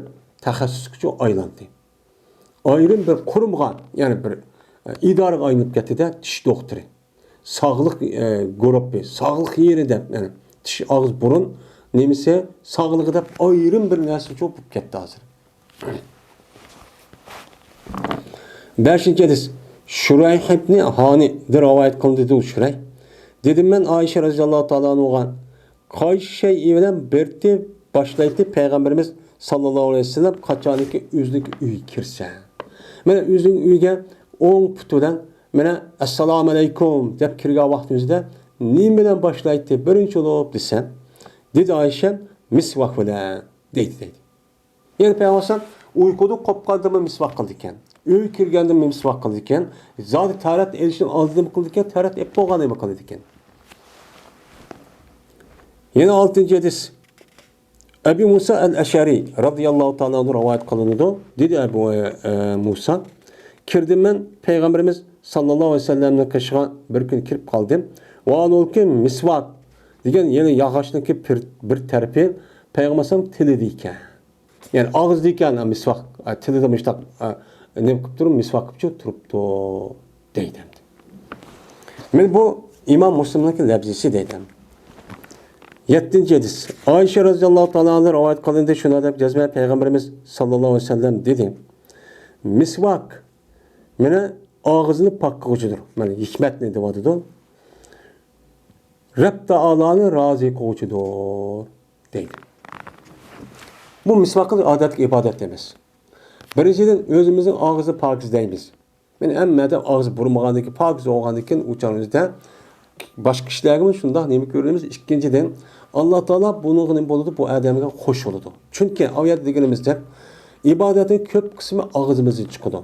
تەخەسسۇسقىچۇ ئايلاندى. ئايرىم بىر قۇرۇمغا، يەنى بىر، ئە، ئىدارىگە ئايلىنىپ كەتتى-دە، چىش دوختۇرى. ساغلىق، ئە، گۇرۇپپا، ساغلىق يېرى دەپ، يەنى چىش، ئاغزى، بۇرۇن نېمىسى، ساغلىقى دەپ ئايرىم بىر نەرسىچۇ بولۇپ كەتتى ھازىر. بەشىنچى ھەدىس. شۇرەيھ ئىبنى ھانىدىن رىۋايەت قىلىندى، دېدى شۇرەيھ. دېدىم مەن ئائىشە رەزىياللاھۇ تائالا ئانھۇغا، قايسى شەيئى بىلەن بىرتى باشلايتتى پەيغەمبىرىمىز ساللاللاھۇ ئەلەيھى ۋەسەللەم قاچانكى ئۆزىنىڭكى ئۆيىگە كىرسە. مانا ئۆزىنىڭ ئۆيىگە ئوڭ پۇتى بىلەن، مانا، ئەسسالامۇ ئەلەيكۇم دەپ كىرگەن ۋاقتىمىزدا نېمە بىلەن باشلايتتى بىرىنچى بولۇپ دېسە، دېدى ئائىشە، مىسۋاك بىلەن دەيدۇ، دەيدۇ. يەنى پەيغەمبەر ئۇيقۇدىن قوپقاندىمۇ مىسۋاك قىلىدىكەن. ئۆيگە كىرگەندىمۇ مىسۋاك قىلىدىكەن. زادى تەرەت ئېلىشنىڭ ئالدىدىمۇ قىلىدىكەن، تەرەت ئېلىپ بولغاندىمۇ قىلىدىكەن. يەنە ئالتىنچى ھەدىس. ئەبۇ مۇسا ئەل ئەشئەرى رەزىياللاھۇ تائالا ئانھۇ رىۋايەت قىلىنىدۇ. دېدى ئەبۇ، ئە، مۇسا، كىردىم مەن پەيغەمبىرىمىز ساللاللاھۇ ئەلەيھى ۋەسەللەمنىڭ قېشىغا بىر كۈنى كىرىپ قالدىم. ۋاھالبۇلكى مىسۋاك دېگەن يەنە ياغاچنىڭكى بىر، بىر تەرىپى پەيغەمبەر ئەلەيھىسسالام تىلىدا ئىكەن. يەنى ئاغزىدا ئىكەن، مىسۋاك، ئە، تىلىدا مۇشتاق، ئە، نېمە قىلىپ تۇرۇپ، مىسۋاك قىلىپ تۇرۇپتۇ دەيدۇ. مانا بۇ ئىمام مۇسلىمنىڭكى لەپزىسى دەيدۇ. يەتتىنچى ھەدىس. ئائىشە رەزىياللاھۇ تائالا ئانھا رىۋايەت قىلىندى، شۇنداق دەپ يازمايا پەيغەمبىرىمىز ساللاللاھۇ ئەلەيھى ۋەسەللەم دېدى، مىسۋاك مانا ئاغزىنى پاك قىلغۇچىدۇر. مانا ھېكمەتنى دەۋاتىدۇ. رەب تائالانى رازى قىلغۇچىدۇر دەيدۇ. بۇ مىسۋاك قىلىش ئادەتتىكى ئىبادەت ئەمەس. بىرىنچىدىن، ئۆزىمىزنىڭ ئاغزىنى پاكىز دەيمىز. مانا ھەممە ئادەم ئاغزى بۇرمىغاندىن كېيىن، پاكىز بولغاندىن كېيىن ئۇ چاغىمىزدا باشقا كىشىلەرگىمۇ شۇنداق نېمە كۆرىمىز. ئىككىنچىدىن، ئاللا تائالا بۇنىڭغا نېمە بولىدۇ؟ بۇ ئادەمگە خوش بولىدۇ. چۈنكى ئايەتتە دېگىنىمىزدەك، ئىبادەتنىڭ كۆپ قىسمى ئاغزىمىزدىن چىقىدۇ.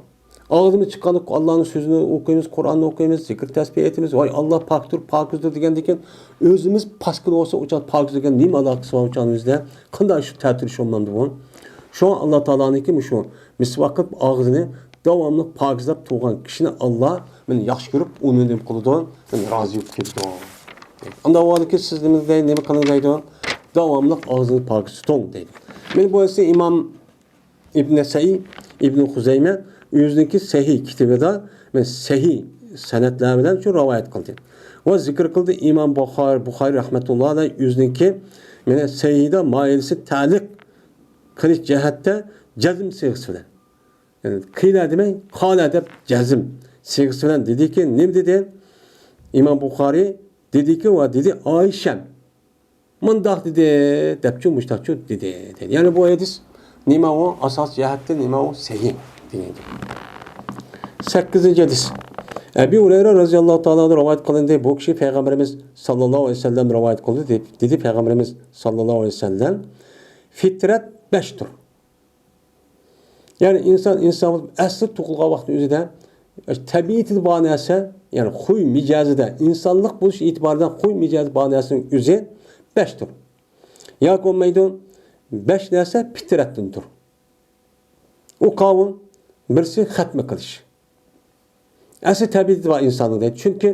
ئاغزىمىز چىققاندا ئاللانىڭ سۆزىنى ئوقۇيمىز، قۇرئاننى ئوقۇيمىز، زىكىر تەسبىھ ئېيتىمىز، ۋاي ئاللا پاكتۇر، پاكىزدۇر دېگەندىن كېيىن، ئۆزىمىز پاسكىنا بولسا، ئۇ چاغ پاكىز دېگەن نېمە ئالاقىسى بار؟ ئۇ چاغ ئۆزىدە قانداق شۇ تەتۈر شۇ مانا بۇ. شۇڭا ئاللا تائالانىڭكى مۇشۇ مىسۋاك قىلىپ ئاغزىنى داۋاملىق پاكىزلاپ تۇرغان كىشىنى ئاللا مېنى ياخشى كۆرۈپ، ئۇنى نېمە قىلىدۇ؟ مېنى رازى بولۇپ كېتىدۇ. ئۇنداق بولغاندىكىن سىز نېمە دەي-، نېمە قىلىڭ دەيدۇ؟ داۋاملىق ئاغزىنى پاكىز تۇتۇڭ دەيدۇ. مېنى بۇ ھەدىسنى ئىمام ئىبن نەسەئىي، ئىبن خۇزەيمە ئۆزىنىڭكى سەھىھ كىتابىدا، مەن سەھىھ سەنەدلەر بىلەن شۇ رىۋايەت قىلدى. ۋە زىكىر قىلدى ئىمام بۇخارى، بۇخارى رەھمەتۇللاھى ئەلەيھ ئۆزىنىڭكى مېنى سەھىھدا مايىلىسى تەلىق قىلىش جەھەتتە جەزم سىيغىسى بىلەن. يەنى قىيلە دېمەي، قالە دەپ جەزم سىيغىسى بىلەن دېدىكى، نېمە دېدى؟ ئىمام بۇخارى دېدىكى، ۋە دېدى ئايشەم مۇنداق دېدى دەپچۇ، مۇشتاقچۇ دېدى. يەنى بۇ ھەدىس نېمە ئۇ؟ ئاساس جەھەتتە نېمە ئۇ؟ سەھىھ دېگەن گەپ. سەككىزىنچى ھەدىس. ئەبى ھۇرەيرە رەزىياللاھۇ تائالا ئەنھۇ رىۋايەت قىلىندى. بۇ كىشى پەيغەمبىرىمىز ساللاللاھۇ ئەلەيھى ۋەسەللەم رىۋايەت قىلدى، دېدى، دېدى پەيغەمبىرىمىز ساللاللاھۇ ئەلەيھى ۋەسەللەم، فىترەت بەشتۇر. يەنى ئىنسان، ئىنسان بولۇپ ئەسلى تۇغۇلغان ۋاقىتنىڭ ئۆزىدە تەبىئىتىدە بار نەرسە، يەنى خۇي مىجەزىدە، ئىنسانلىق بولۇش ئېتىبارىدىن خۇي مىجەزى بار نەرسىنىڭ ئۆزى بەشتۇر. ياكى بولمايدۇ، بەش نەرسە پىترەتتىندۇر. ئۇ قاۋۇل بىرسى خەتمە قىلىش. ئەسلى تەبىئىتى بار ئىنساننىڭ دەيدۇ. چۈنكى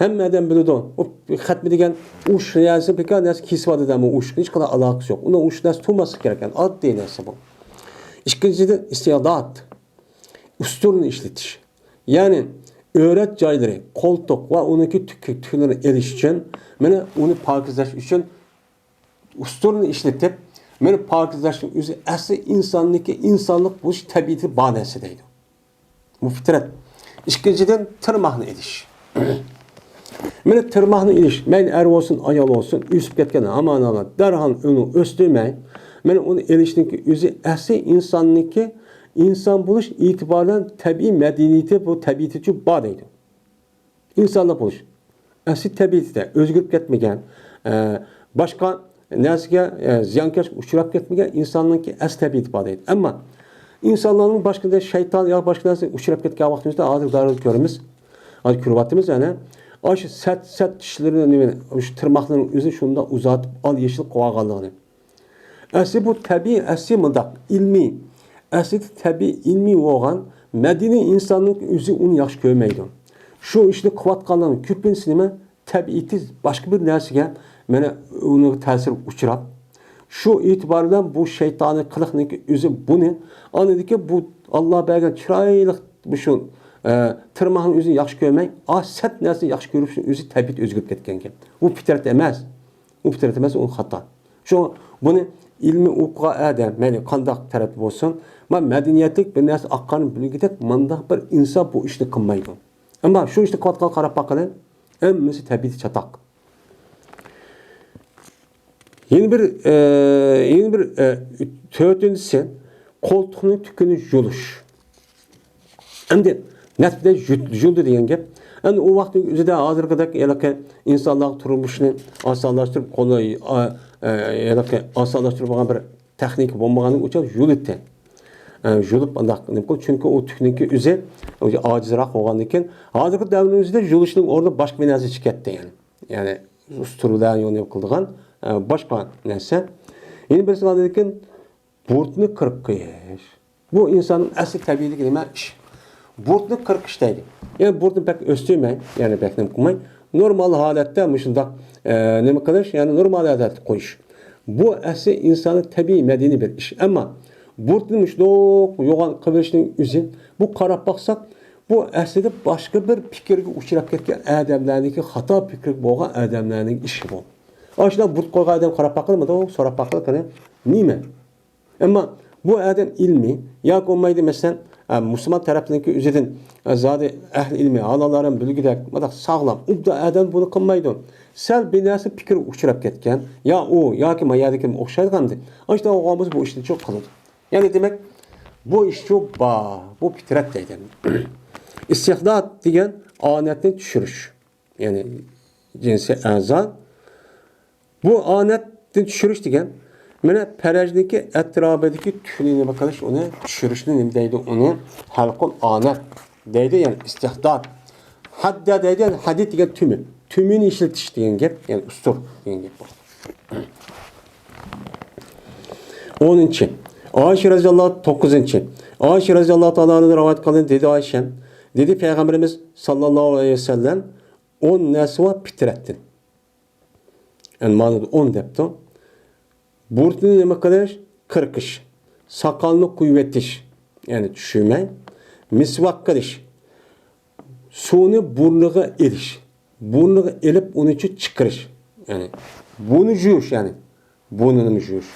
ھەممە ئادەم بىلىدۇ. ئۇ خەتمە دېگەن ئۇ شۇ نەرسە، بىكار نەرسە كېسىۋالدى دەم، ئۇ ئىشقا ھېچقانداق ئالاقىسى يوق. ئۇنىڭ ئۇ نەرسە تۇرماسلىقى كېرەك. يەنى ئاددىي نەرسە بۇ. ئىككىنچىدىن، ئىستىئداد. ئۇستۇرىنى ئىشلىتىش. يەنى ئۆرەت جايلىرى، قولتۇق ۋە ئۇنىڭكى تۈك، تۈكلىرىنى ئېلىش ئۈچۈن، مانا ئۇنى پاكىزلاش ئۈچۈن ئۇستۇرىنى ئىشلىتىپ، مانا پاكىزلاشنىڭ ئۆزى ئەسلى ئىنساننىڭكى، ئىنسانلىق بولۇش تەبىئىتى بار نەرسە دەيدۇ. بۇ پىترەت. ئىككىنچىدىن، تىرماقنى ئېلىش. مانا تىرماقنى ئېلىش، مەيلى ئەر بولسۇن، ئايال بولسۇن، ئۆسۈپ كەتكەن ھامان ھامان دەرھال ئۇنى ئۆستۈرمەي، مانا ئۇنى ئېلىشنىڭكى ئۆزى ئەسلى ئىنساننىڭكى، ئىنسان بولۇش ئېتىبارى بىلەن تەبىئىي مەدەنىيىتى، بۇ تەبىئىتىچۇ بار دەيدۇ. ئىنسانلىق بولۇش. ئەسلى تەبىئىتىدە ئۆزگىرىپ كەتمىگەن، ئە، باشقا نەرسىگە، ئە، زىيانكەشلىككە ئۇچراپ كەتمىگەن ئىنساننىڭكى ئەسلى تەبىئىتى بار دەيدۇ. ئەمما ئىنسانلارنىڭ باشقىدا شەيتان يا باشقا نەرسىگە ئۇچراپ كەتكەن ۋاقتىمىزدا ھازىر دەرھال كۆرىمىز. ھازىر كۆرۈۋاتىمىز يەنە. ئاشۇ سەت، سەت چىشلىرىنى، نېمە، شۇ تىرماقلىرىنىڭ ئۆزىنى شۇنداق ئۇزارتىپ ئال يېشىل قىلىۋالغانلىقىنى. ئەسلى بۇ تەبىئىي، ئەسلى مۇنداق ئىلمىي، ئەسلىدە تەبىئىي ئىلمىي بولغان مەدەنىي ئىنساننىڭ ئۆزى ئۇنى ياخشى كۆرمەيدۇ. شۇ ئىشنى قىلىۋاتقانلارنىڭ كۆپىنچىسى نېمە؟ تەبىئىتى باشقا بىر نەرسىگە، مانا، ئۇنىڭ تەسىرىگە ئۇچراپ، شۇ ئېتىبار بىلەن بۇ شەيتانىي قىلىقنىڭكى ئۆزى بۇنى، ئاندىن كېيىن بۇ ئاللا بەرگەن چىرايلىق بۇ شۇ، ئە، تىرماقنىڭ ئۆزىنى ياخشى كۆرمەي، ئا، سەت نەرسىنى ياخشى كۆرۈشنىڭ ئۆزى تەبىئىتى ئۆزگىرىپ كەتكەن گەپ. بۇ پىترەت ئەمەس. ئۇ پىترەت ئەمەس، ئۇ خاتا. شۇ بۇنى ئىلمىي ئوقۇغان ئادەم، مەيلى قانداق تەرەپ بولسۇن، ما مەدەنىيەتلىك بىر نەرسە ئاققاننى بىلگۈدەك مانداق بىر ئىنسان بۇ ئىشنى قىلمايدۇ. ئەمما شۇ ئىشنى قىلىۋاتقانغا قاراپ باققىلى، ھەممىسى تەبىئىتى چاتاق. يەنە بىر، ئە، يەنە بىر، ئە، تۆتىنچىسى، قولتۇقنىڭ تۈكىنى يۇلۇش. ئەمدى نەتىجىدە يۇت-، يۇلدى دېگەن گەپ. ئەمدى ئۇ ۋاقىتنىڭ ئۆزىدە ھازىرقىدەك ھېلىقى ئىنسانلارغا تۇرمۇشنى ئاسانلاشتۇرۇپ، قولى، ئا، ئە، ھېلىقى ئاسانلاشتۇرۇپ بولغان بىر تېخنىكا بولمىغانلىقى ئۈچۈن يۇلىتى. ئە، يۇلۇپ ئانداق نېمە قىلدى؟ چۈنكى ئۇ تۈكنىڭكى ئۆزى ئاجىزراق بولغاندىن كېيىن، ھازىرقى دەۋرنىڭ ئۆزىدە يۇلۇشنىڭ ئورنىدا باشقا بىر نەرسە چىقىپ كەتتى، يەنى. يەنى ئۇستۇرىلەر يولى قىلىدىغان، ئە، باشقا نەرسە. يەنە بىرسى بار لېكىن بۇرۇتنى قىرىپ قويۇش. بۇ ئىنساننىڭ ئەسلى تەبىئىيلىكى نېمە؟ ئىش. بۇرۇتنى قىرىپ قويۇش دەيدۇ. يەنى بۇرۇتنى بەك ئۆستۈرمەي، يەنى بەك نېمە قىلماي، نورمال ھالەتتە مۇشۇنداق، ئە، نېمە قىلىش، يەنى نورمال ھالەتتە قويۇش. بۇ ئەسلى ئىنساننىڭ تەبىئىي مەدەنىي بىر ئىش. ئەمما بۇرۇتنى مۇشۇنداق يوغان قىلىۋېلىشنىڭ ئۆزى، بۇ قاراپ باقساق، بۇ ئەسلىدە باشقا بىر پىكىرگە ئۇچراپ كەتكەن ئادەملەرنىڭكى، خاتا پىكىر بولغان ئادەملەرنىڭ ئىشى بۇ. ئاشۇنداق بۇرۇت قويغان ئادەم قاراپ باققىلى، سوراپ باققىلى قېنى، نېمە؟ ئەمما بۇ ئادەم ئىلمىي ياكى بولمايدۇ، مەسىلەن، ئە، مۇسۇلمان تەرەپنىڭكى ئۆزىدىن، ئە، زادى ئەھلى ئىلمىي، ھالاللارنىڭ بىلگۈدەك، مۇنداق ساغلام، ئوبدان ئادەم بۇنى قىلمايدۇ. سەل بىر نەرسە پىكىر ئۇچراپ كەتكەن، يا ئۇ، ياكى ما يەردىكى ئوخشايدىغان ئادەم. ئاشۇنداق بولغان بولسا بۇ ئىشنى چوق قىلىدۇ. يەنى دېمەك، بۇ ئىشچۇ بار، بۇ پىترەت دەيدۇ. ئىستىخدات دېگەن ئانەتنى چۈشۈرۈش. يەنى جىنسىي ئەزا. بۇ ئانەتنى چۈشۈرۈش دېگەن، مانا پەرەجنىڭكى ئەتراپىدىكى تۈكنى نېمە قىلىش، ئۇنى چۈشۈرۈشنى نېمە دەيدۇ؟ ئۇنى ھەلقۇل ئانەت دەيدۇ، يەنى ئىستىخدات. ھەددە دەيدۇ، يەنى ھەدىد دېگەن تۈمۈ. تۈمۈنى ئىشلىتىش دېگەن گەپ، يەنى ئۇستۇر دېگەن گەپ بۇ. ئونىنچى. ئائىشە رەزىياللاھۇ، توققۇزىنچى. ئائىشە رەزىياللاھۇ تائالا ئانھادىن رىۋايەت قىلىندى، دېدى ئائىشە، دېدى پەيغەمبىرىمىز ساللاللاھۇ ئەلەيھى ۋەسەللەم، ئون نەرسە بار پىترەتتىن. يەنى مانا ئون دەپتۇ. بۇرۇتنى نېمە قىلىش؟ قىرقىش. ساقالنى قويۇۋېتىش، يەنى چۈشۈرمەي. مىسۋاك قىلىش. سۇنى بۇرنىغا ئېلىش. بۇرنىغا ئېلىپ، ئۇنى چىقىرىش. يەنى بۇنى يۇيۇش، يەنى بۇرنىنى يۇيۇش.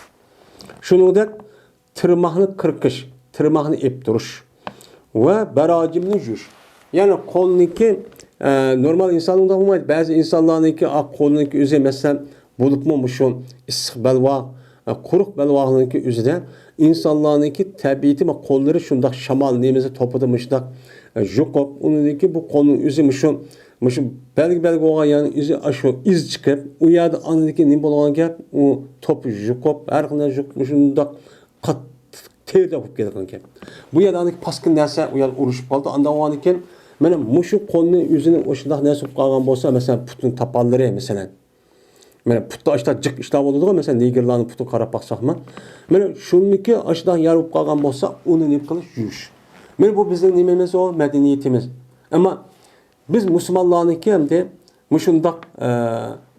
شۇنىڭدەك تىرماقنى قىرقىش، تىرماقنى ئېلىپ تۇرۇش ۋە بەراجىمنى يۇيۇش. يەنى قولنىڭكى، ئە، نورمال ئىنساننىڭدا بولمايدۇ. بەزى ئىنسانلارنىڭكى، ئا، قولىنىڭكى ئۆزى، مەسىلەن، بولۇپمۇ مۇشۇ ئىسسىق بەلباغ، ئە، قۇرۇق بەلباغنىڭكى ئۆزىدە ئىنسانلارنىڭكى تەبىئىتى، ما، قوللىرى شۇنداق شامال نېمىسى توپىدا مۇشۇنداق، ئە، يۇقۇپ، ئۇنىڭدىن كېيىن بۇ قولنىڭ ئۆزى مۇشۇ، مۇشۇ بەلگە بەلگە بولغان يەرنىڭ ئۆزى ئاشۇ ئىز چىقىپ، ئۇ يەردە ئاندىن كېيىن نېمە بولغان گەپ، ئۇ توپا يۇقۇپ، ھەر قانداق يۇقۇپ، مۇشۇنداق قاتتىق تېرىدەك بولۇپ كېتىدىغان گەپ. بۇ يەردە ئاندىن كېيىن پاسكىنا نەرسە ئۇ يەردە ئۇرۇشۇپ قالدى. ئاندىن ئاندىن كېيىن مانا مۇشۇ قولنى ئۆزىنى ئاشۇنداق نەرسە بولۇپ قالغان بولسا، مەسىلەن، پۇتنىڭ تاپانلىرى، مەسىلەن، مانا پۇتتا ئاشۇنداق جىق ئىشلار بولىدىغۇ، مەسىلەن، نېگىرلارنىڭ پۇتىغا قاراپ باقساقمۇ. مانا شۇنىڭكى ئاشۇنداق يارا بولۇپ قالغان بولسا، ئۇنى نېمە قىلىش؟ يۇيۇش. مانا بۇ بىزنىڭ نېمىمىز ئۇ؟ مەدەنىيىتىمىز. ئەمما بىز مۇسۇلمانلارنىڭكى ئەمدى مۇشۇنداق، ئە،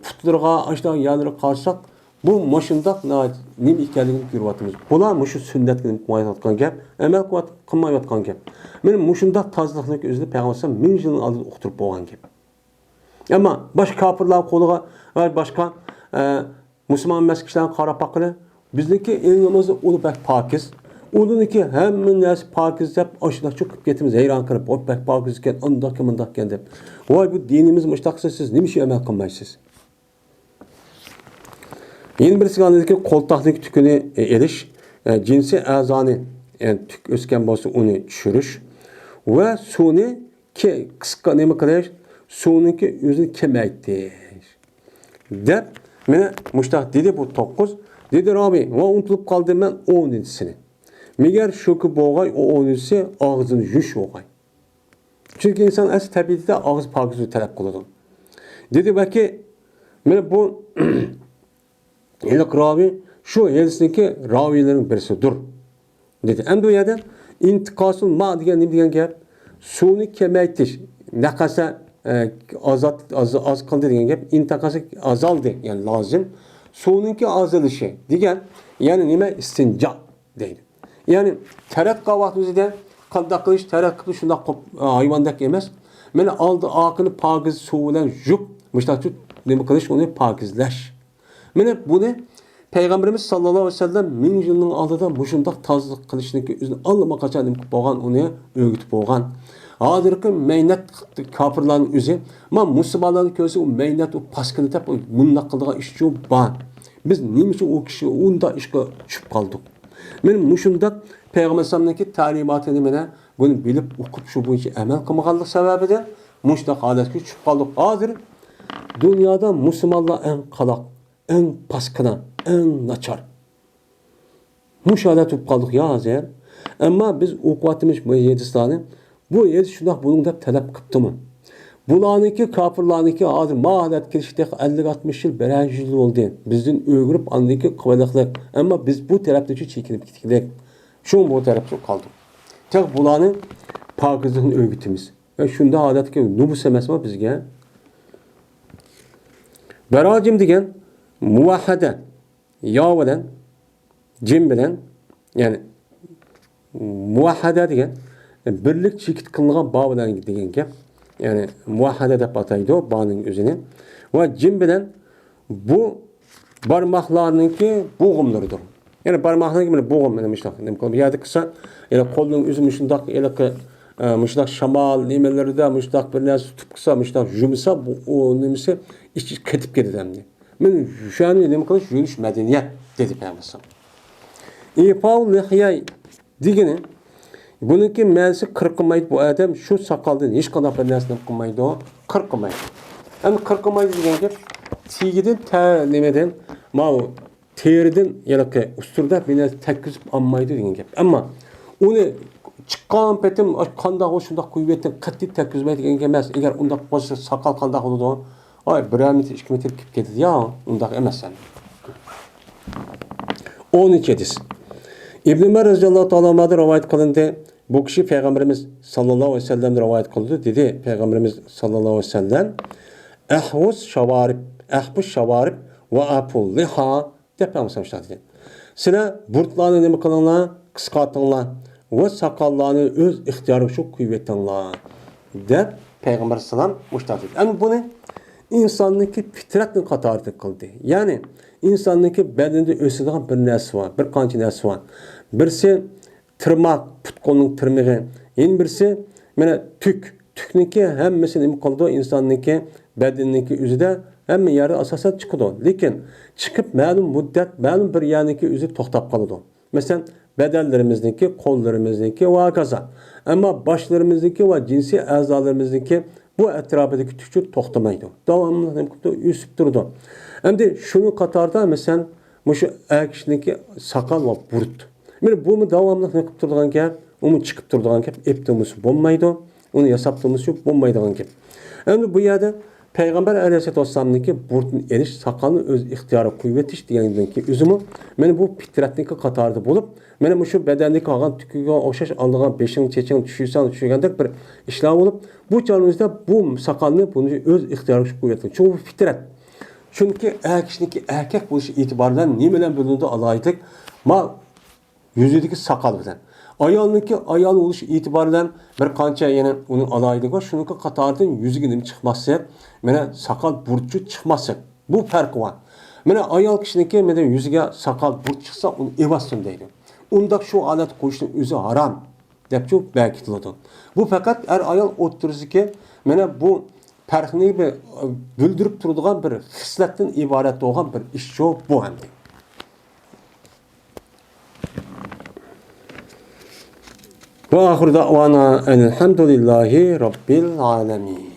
پۇتلىرىغا، ئاشۇنداق يەرلىرىگە قارىساق، بۇ مۇشۇنداق نېمە ئىكەنلىكىنى كۆرۈۋاتىمىز. بۇلار مۇشۇ سۈننەتكە نېمە قىلمايۋاتقان گەپ، ئەمەل قىلىۋات-، قىلمايۋاتقان گەپ. مانا مۇشۇنداق تازىلىقنىڭكى ئۆزىنى پەيغەمبەر ئەلەيھىسسالام مىڭ يىلنىڭ ئالدىدا ئۇقتۇرۇپ بولغان گەپ. ئەمما باشقا كاپىرلارنىڭ قولىغا ۋە باشقا، ئە، مۇسۇلمان ئەمەس كىشىلەرگە قاراپ باققىلى، بىزنىڭكى ئېڭىمىز ئۇلار بەك پاكىز. ئۇلارنىڭكى ھەممە نەرسە پاكىز دەپ، ئاشۇنداق چۆكۈپ كېتىمىز، ھەيران قېلىپ، ئۇ بەك پاكىز ئىكەن، ئانداقكەن، مۇنداقكەن دەپ. ۋاي، بۇ دىنىمىز مۇشۇنداق قىلسا، سىز نېمە ئۈچۈن ئەمەل قىلمايسىز؟ يەنە بىرسىگە ئاندىكى قولتاقنىڭكى تۈكىنى ئېلىش، ئە، جىنسىي ئەزانى، ئە، تۈك ئۆسكەن بولسا، ئۇنى چۈشۈرۈش ۋە سۇنى كە-، قىسقا نېمە قىلىش، سۇنىڭكى ئۆزىنى كېمەيتىش. دەپ، مانا مۇشۇنداق دېدى بۇ توققۇز. دېدى راۋى، ۋە ئۇنتۇلۇپ قالدىم مەن ئونىنچىسىنى. مەگەر شۇكى بولغاي، ئۇ ئونىنچىسى ئاغزىنى يۇيۇش بولغاي. چۈنكى ئىنسان ئەسلى تەبىئىتىدە ئاغزى پاكىزلىقنى تەلەپ قىلىدۇ. دېدى، بەلكى، مانا بۇ ھېلىقى راۋى شۇ ھەدىسنىڭكى راۋىيلىرىنىڭ بىرسىدۇر، دېدى. ئەمدى بۇ يەردە ئىنتىقاسۇل ما دېگەن نېمە دېگەن گەپ؟ سۇنى كېمەيتىش، نەقەسە، ئە، ئازاد، ئاز، ئاز قىلدى دېگەن گەپ. ئىنتىقاسى ئازالدى، يەنى لازىم. سۇنىڭكى ئازىلىشى دېگەن، يەنى نېمە؟ ئىستىنجا دەيدۇ. يەنى تەرەت قىلغان ۋاقتىمىزدا قانداق قىلىش، تەرەت قىلىپ شۇنداق قوپ-، ھايۋاندەك ئەمەس. مانا ئالدى ئارقىنى پاكىز سۇ بىلەن يۇيۇپ، مۇشۇنداق نېمە قىلىش، ئۇنى پاكىزلەش. مانا بۇنى پەيغەمبىرىمىز ساللاللاھۇ ئەلەيھى ۋەسەللەم مىڭ يىلنىڭ ئالدىدا مۇشۇنداق تازىلىق قىلىشنىڭكى ئۆزىنى ئاللىماقاچان نېمە قىلىپ بولغان، ئۇنى ئۆگىتىپ بولغان. ھازىرقى مەينەت كاپىرلارنىڭ ئۆزى، ما مۇسۇلمانلارنى كۆرسە، ئۇ مەينەت، ئۇ پاسكىنا دەپ، ئۇ مۇنداق قىلىدىغان ئىشچۇ بار. بىز نېمە ئۈچۈن ئۇ كىشى ئۇنداق ئىشقا چۈشۈپ قالدۇق؟ مانا مۇشۇنداق پەيغەمبەر ئەلەيھىسسالامنىڭكى تەلىماتىنى مانا بۇنى بىلىپ، ئوقۇپ، شۇ بويىچە ئەمەل قىلمىغانلىق سەۋەبىدىن مۇشۇنداق ھالەتكە چۈشۈپ قالدۇق. ھازىر دۇنيادا مۇسۇلمانلار ئەڭ قالاق، ئەڭ پاسكىنا، ئەڭ ناچار. مۇشۇ ھالەت بولۇپ قالدۇق يا ھازىر. ئەمما بىز ئوقۇۋاتىمىز بۇ ھەدىسلارنى. بۇ ھەدىس شۇنداق بولۇڭ دەپ تەلەپ قىپتىمۇ؟ بۇلارنىڭكى، كاپىرلارنىڭكى ھازىر ما ھالەتكە كېلىشكە تېخى ئەللىك ئاتمىش يىل، بىرەر يۈز يىل بولدى. بىزدىن ئۆگىنىپ ئاندىن كېيىن قىلىۋالىقلىق. ئەمما بىز بۇ تەرەپتىن چېكىنىپ كېتىكلىك. شۇڭا بۇ تەرەپتە قالدۇق. تېخى بۇلارنى پاكىزلىقنى ئۆگىتىمىز. ۋە شۇنداق ھالەتتىكى نومۇس ئەمەسمۇ بىزگە؟ بەراجىم دېگەن مۇۋەھھەدە، يا بىلەن، جىم بىلەن، يەنى مۇۋەھھەدە دېگەن بىرلىك چېكىت قىلىنغان با بىلەن دېگەن گەپ. يەنى مۇۋەھھەدە دەپ ئاتايدۇ بانىڭ ئۆزىنى. ۋە جىم بىلەن بۇ بارماقلارنىڭكى بوغۇملىرىدۇر. يەنى بارماقنىڭكى مانا بوغۇم، مانا مۇشۇنداق نېمە قىلىپ، بۇ يەردە قىلسا، يەنى قولنىڭ ئۆزى مۇشۇنداق، ھېلىقى، ئە، مۇشۇنداق شامال نېمىلىرىدە مۇشۇنداق بىر نەرسە تۇتۇپ قىلسا، مۇشۇنداق يۇمىسا، بۇ، ئۇ نېمىسى ئىچى قېتىپ كېتىدۇ ئەمدى. مانا شۇنى نېمە قىلىش، يۇيۇنۇش مەدەنىيەت، دېدى پەيغەمبەر. ئىفاۋ لىھيەي دېگىنى، بۇنىڭكى مەنىسى قىرقىمايدۇ، بۇ ئادەم شۇ ساقالدىن ھېچقانداق بىر نەرسە نېمە قىلمايدۇ، قىرقىمايدۇ. ئەمدى قىرقىمايدۇ دېگەن گەپ، تېگىدىن تە-، نېمىدىن، ماۋۇ تېرىدىن ھېلىقى ئۇستۇرىدا بىر نەرسە تەگكۈزۈپ ئالمايدۇ دېگەن گەپ. ئەمما ئۇنى چىققان پېتىم، قانداق ئۇ شۇنداق قويۇۋەتتىم، قەتئىي تەگكۈزمەي دېگەن گەپ ئەمەس. ئەگەر ئۇنداق بولسا، ساقال قانداق بولىدۇ؟ ئاي، بىرەر مېتىر، ئىككى مېتىر كېلىپ كېتىدۇ يا، ئۇنداق ئەمەس ئەمدى. ئونىنچى ھەدىس. ئىبن ئۆمەر رەزىياللاھۇ تائالا ئەنھۇدىن رىۋايەت قىلىندى. بۇ كىشى پەيغەمبىرىمىز ساللاللاھۇ ئەلەيھى ۋەسەللەمدىن رىۋايەت قىلدى، دېدى پەيغەمبىرىمىز ساللاللاھۇ ئەلەيھى ۋەسەللەم، «ئەھۋۇس شاۋارىب، ئەھۋۇس شاۋارىب ۋە ئەفۇل لىھا» دەپ پەيغەمبىرىمىز دېدى. سىلەر بۇرۇتلارنى نېمە قىلىڭلار؟ قىسقارتىڭلار ۋە ساقاللارنى ئۆز ئىختىيارىغا شۇ قويۇۋېتىڭلار دەپ پەيغەمبەر ئەلەيھىسسالام مۇشۇنداق دېدى. ئەمدى بۇنى ئىنساننىڭكى پىترەتنىڭ قاتارىدىن قىلدى. يەنى ئىنساننىڭكى بەدىنىدە ئۆسىدىغان بىر نەرسە بار، بىر قانچە نەرسە بار. بىرسى تىرماق، پۇت-قولنىڭ تىرمىقى. يەنە بىرسى، مانا، تۈك. تۈكنىڭكى ھەممىسى نېمە قىلىدۇ؟ ئىنساننىڭكى بەدىنىنىڭكى ئۆزىدە ھەممە يەردە ئاساسەن چىقىدۇ. لېكىن چىقىپ مەلۇم مۇددەت، مەلۇم بىر يەرنىڭكى ئۆزى توختاپ قالىدۇ. مەسىلەن، بەدەنلىرىمىزنىڭكى، قوللىرىمىزنىڭكى ۋە ھاكازا. ئەمما باشلىرىمىزنىڭكى ۋە جىنسىي ئەزالىرىمىزنىڭكى بۇ ئەتراپىدىكى تۈكچە توختىمايدۇ. داۋاملىق نېمە قىلىدۇ؟ ئۆسۈپ تۇرىدۇ. ئەمدى شۇنىڭ قاتارىدا، مەسىلەن، مۇشۇ ئەر كىشىنىڭكى ساقال ۋە بۇرۇت. مانا بۇمۇ داۋاملىق نېمە قىلىپ تۇرىدىغان گەپ؟ ئۇمۇ چىقىپ تۇرىدىغان گەپ، ئېلىپ تۇرمىسا بولمايدۇ. ئۇنى ياساپ تۇرمىسا بولمايدىغان گەپ. ئەمدى بۇ يەردە پەيغەمبەر ئەلەيھىسسالاتۇ ۋەسسالامنىڭكى بۇرۇتىنى ئېلىش، ساقالنى ئۆز ئىختىيارىغا قويۇۋېتىش دېگەندىكى ئۆزىمۇ مانا بۇ پىترەتنىڭكى قاتارىدا بولۇپ، مانا مۇشۇ بەدەندىكى قالغان تۈكىگە ئوخشاش ئالىدىغان بېشىڭ، چېچىڭ چۈشۈرسەڭ چۈشۈرگەندەك بىر ئىشلار بولۇپ، بۇ چاغنىڭ ئۆزىدە بۇ ساقالنى بۇنى ئۆز ئىختىيارىغا قويۇۋېتىڭ. چۈنكى بۇ پىترەت. چۈنكى ئەر كىشىنىڭكى ئەركەك بولۇشى ئېتىبارى بىلەن نېمە بىلەن بۆلۈنىدۇ ئالاھىدىلىك؟ ما يۈزىدىكى ساقال بىلەن. ئايالنىڭكى ئايال بولۇش ئېتىبارى بىلەن بىر قانچە يەنە ئۇنىڭ ئالاھىدىلىكى بار. شۇنىڭكى قاتارىدىن يۈزىگە نېمە چىقماسلىق، مانا ساقال بۇرۇتچۇ چىقماسلىق. بۇ پەرقى بار. مانا ئايال كىشىنىڭكى مانا يۈزىگە ساقال بۇرۇت چىقسا ئۇنى ئېۋەتسۇن دەيدۇ. ئۇنداق شۇ ھالەتتە قويۇشنىڭ ئۆزى ھارام دەپچۇ بەكىتىلىدۇ. بۇ پەقەت ئەر-ئايال ئوتتۇرىسىدىكى مانا بۇ پەرقنى بىر، بىلدۈرۈپ تۇرىدىغان بىر خىسلەتتىن ئىبارەت بولغان بىر ئىشچۇ بۇ ئەمدى. وآخر دعوانا أن الحمد لله رب العالمين.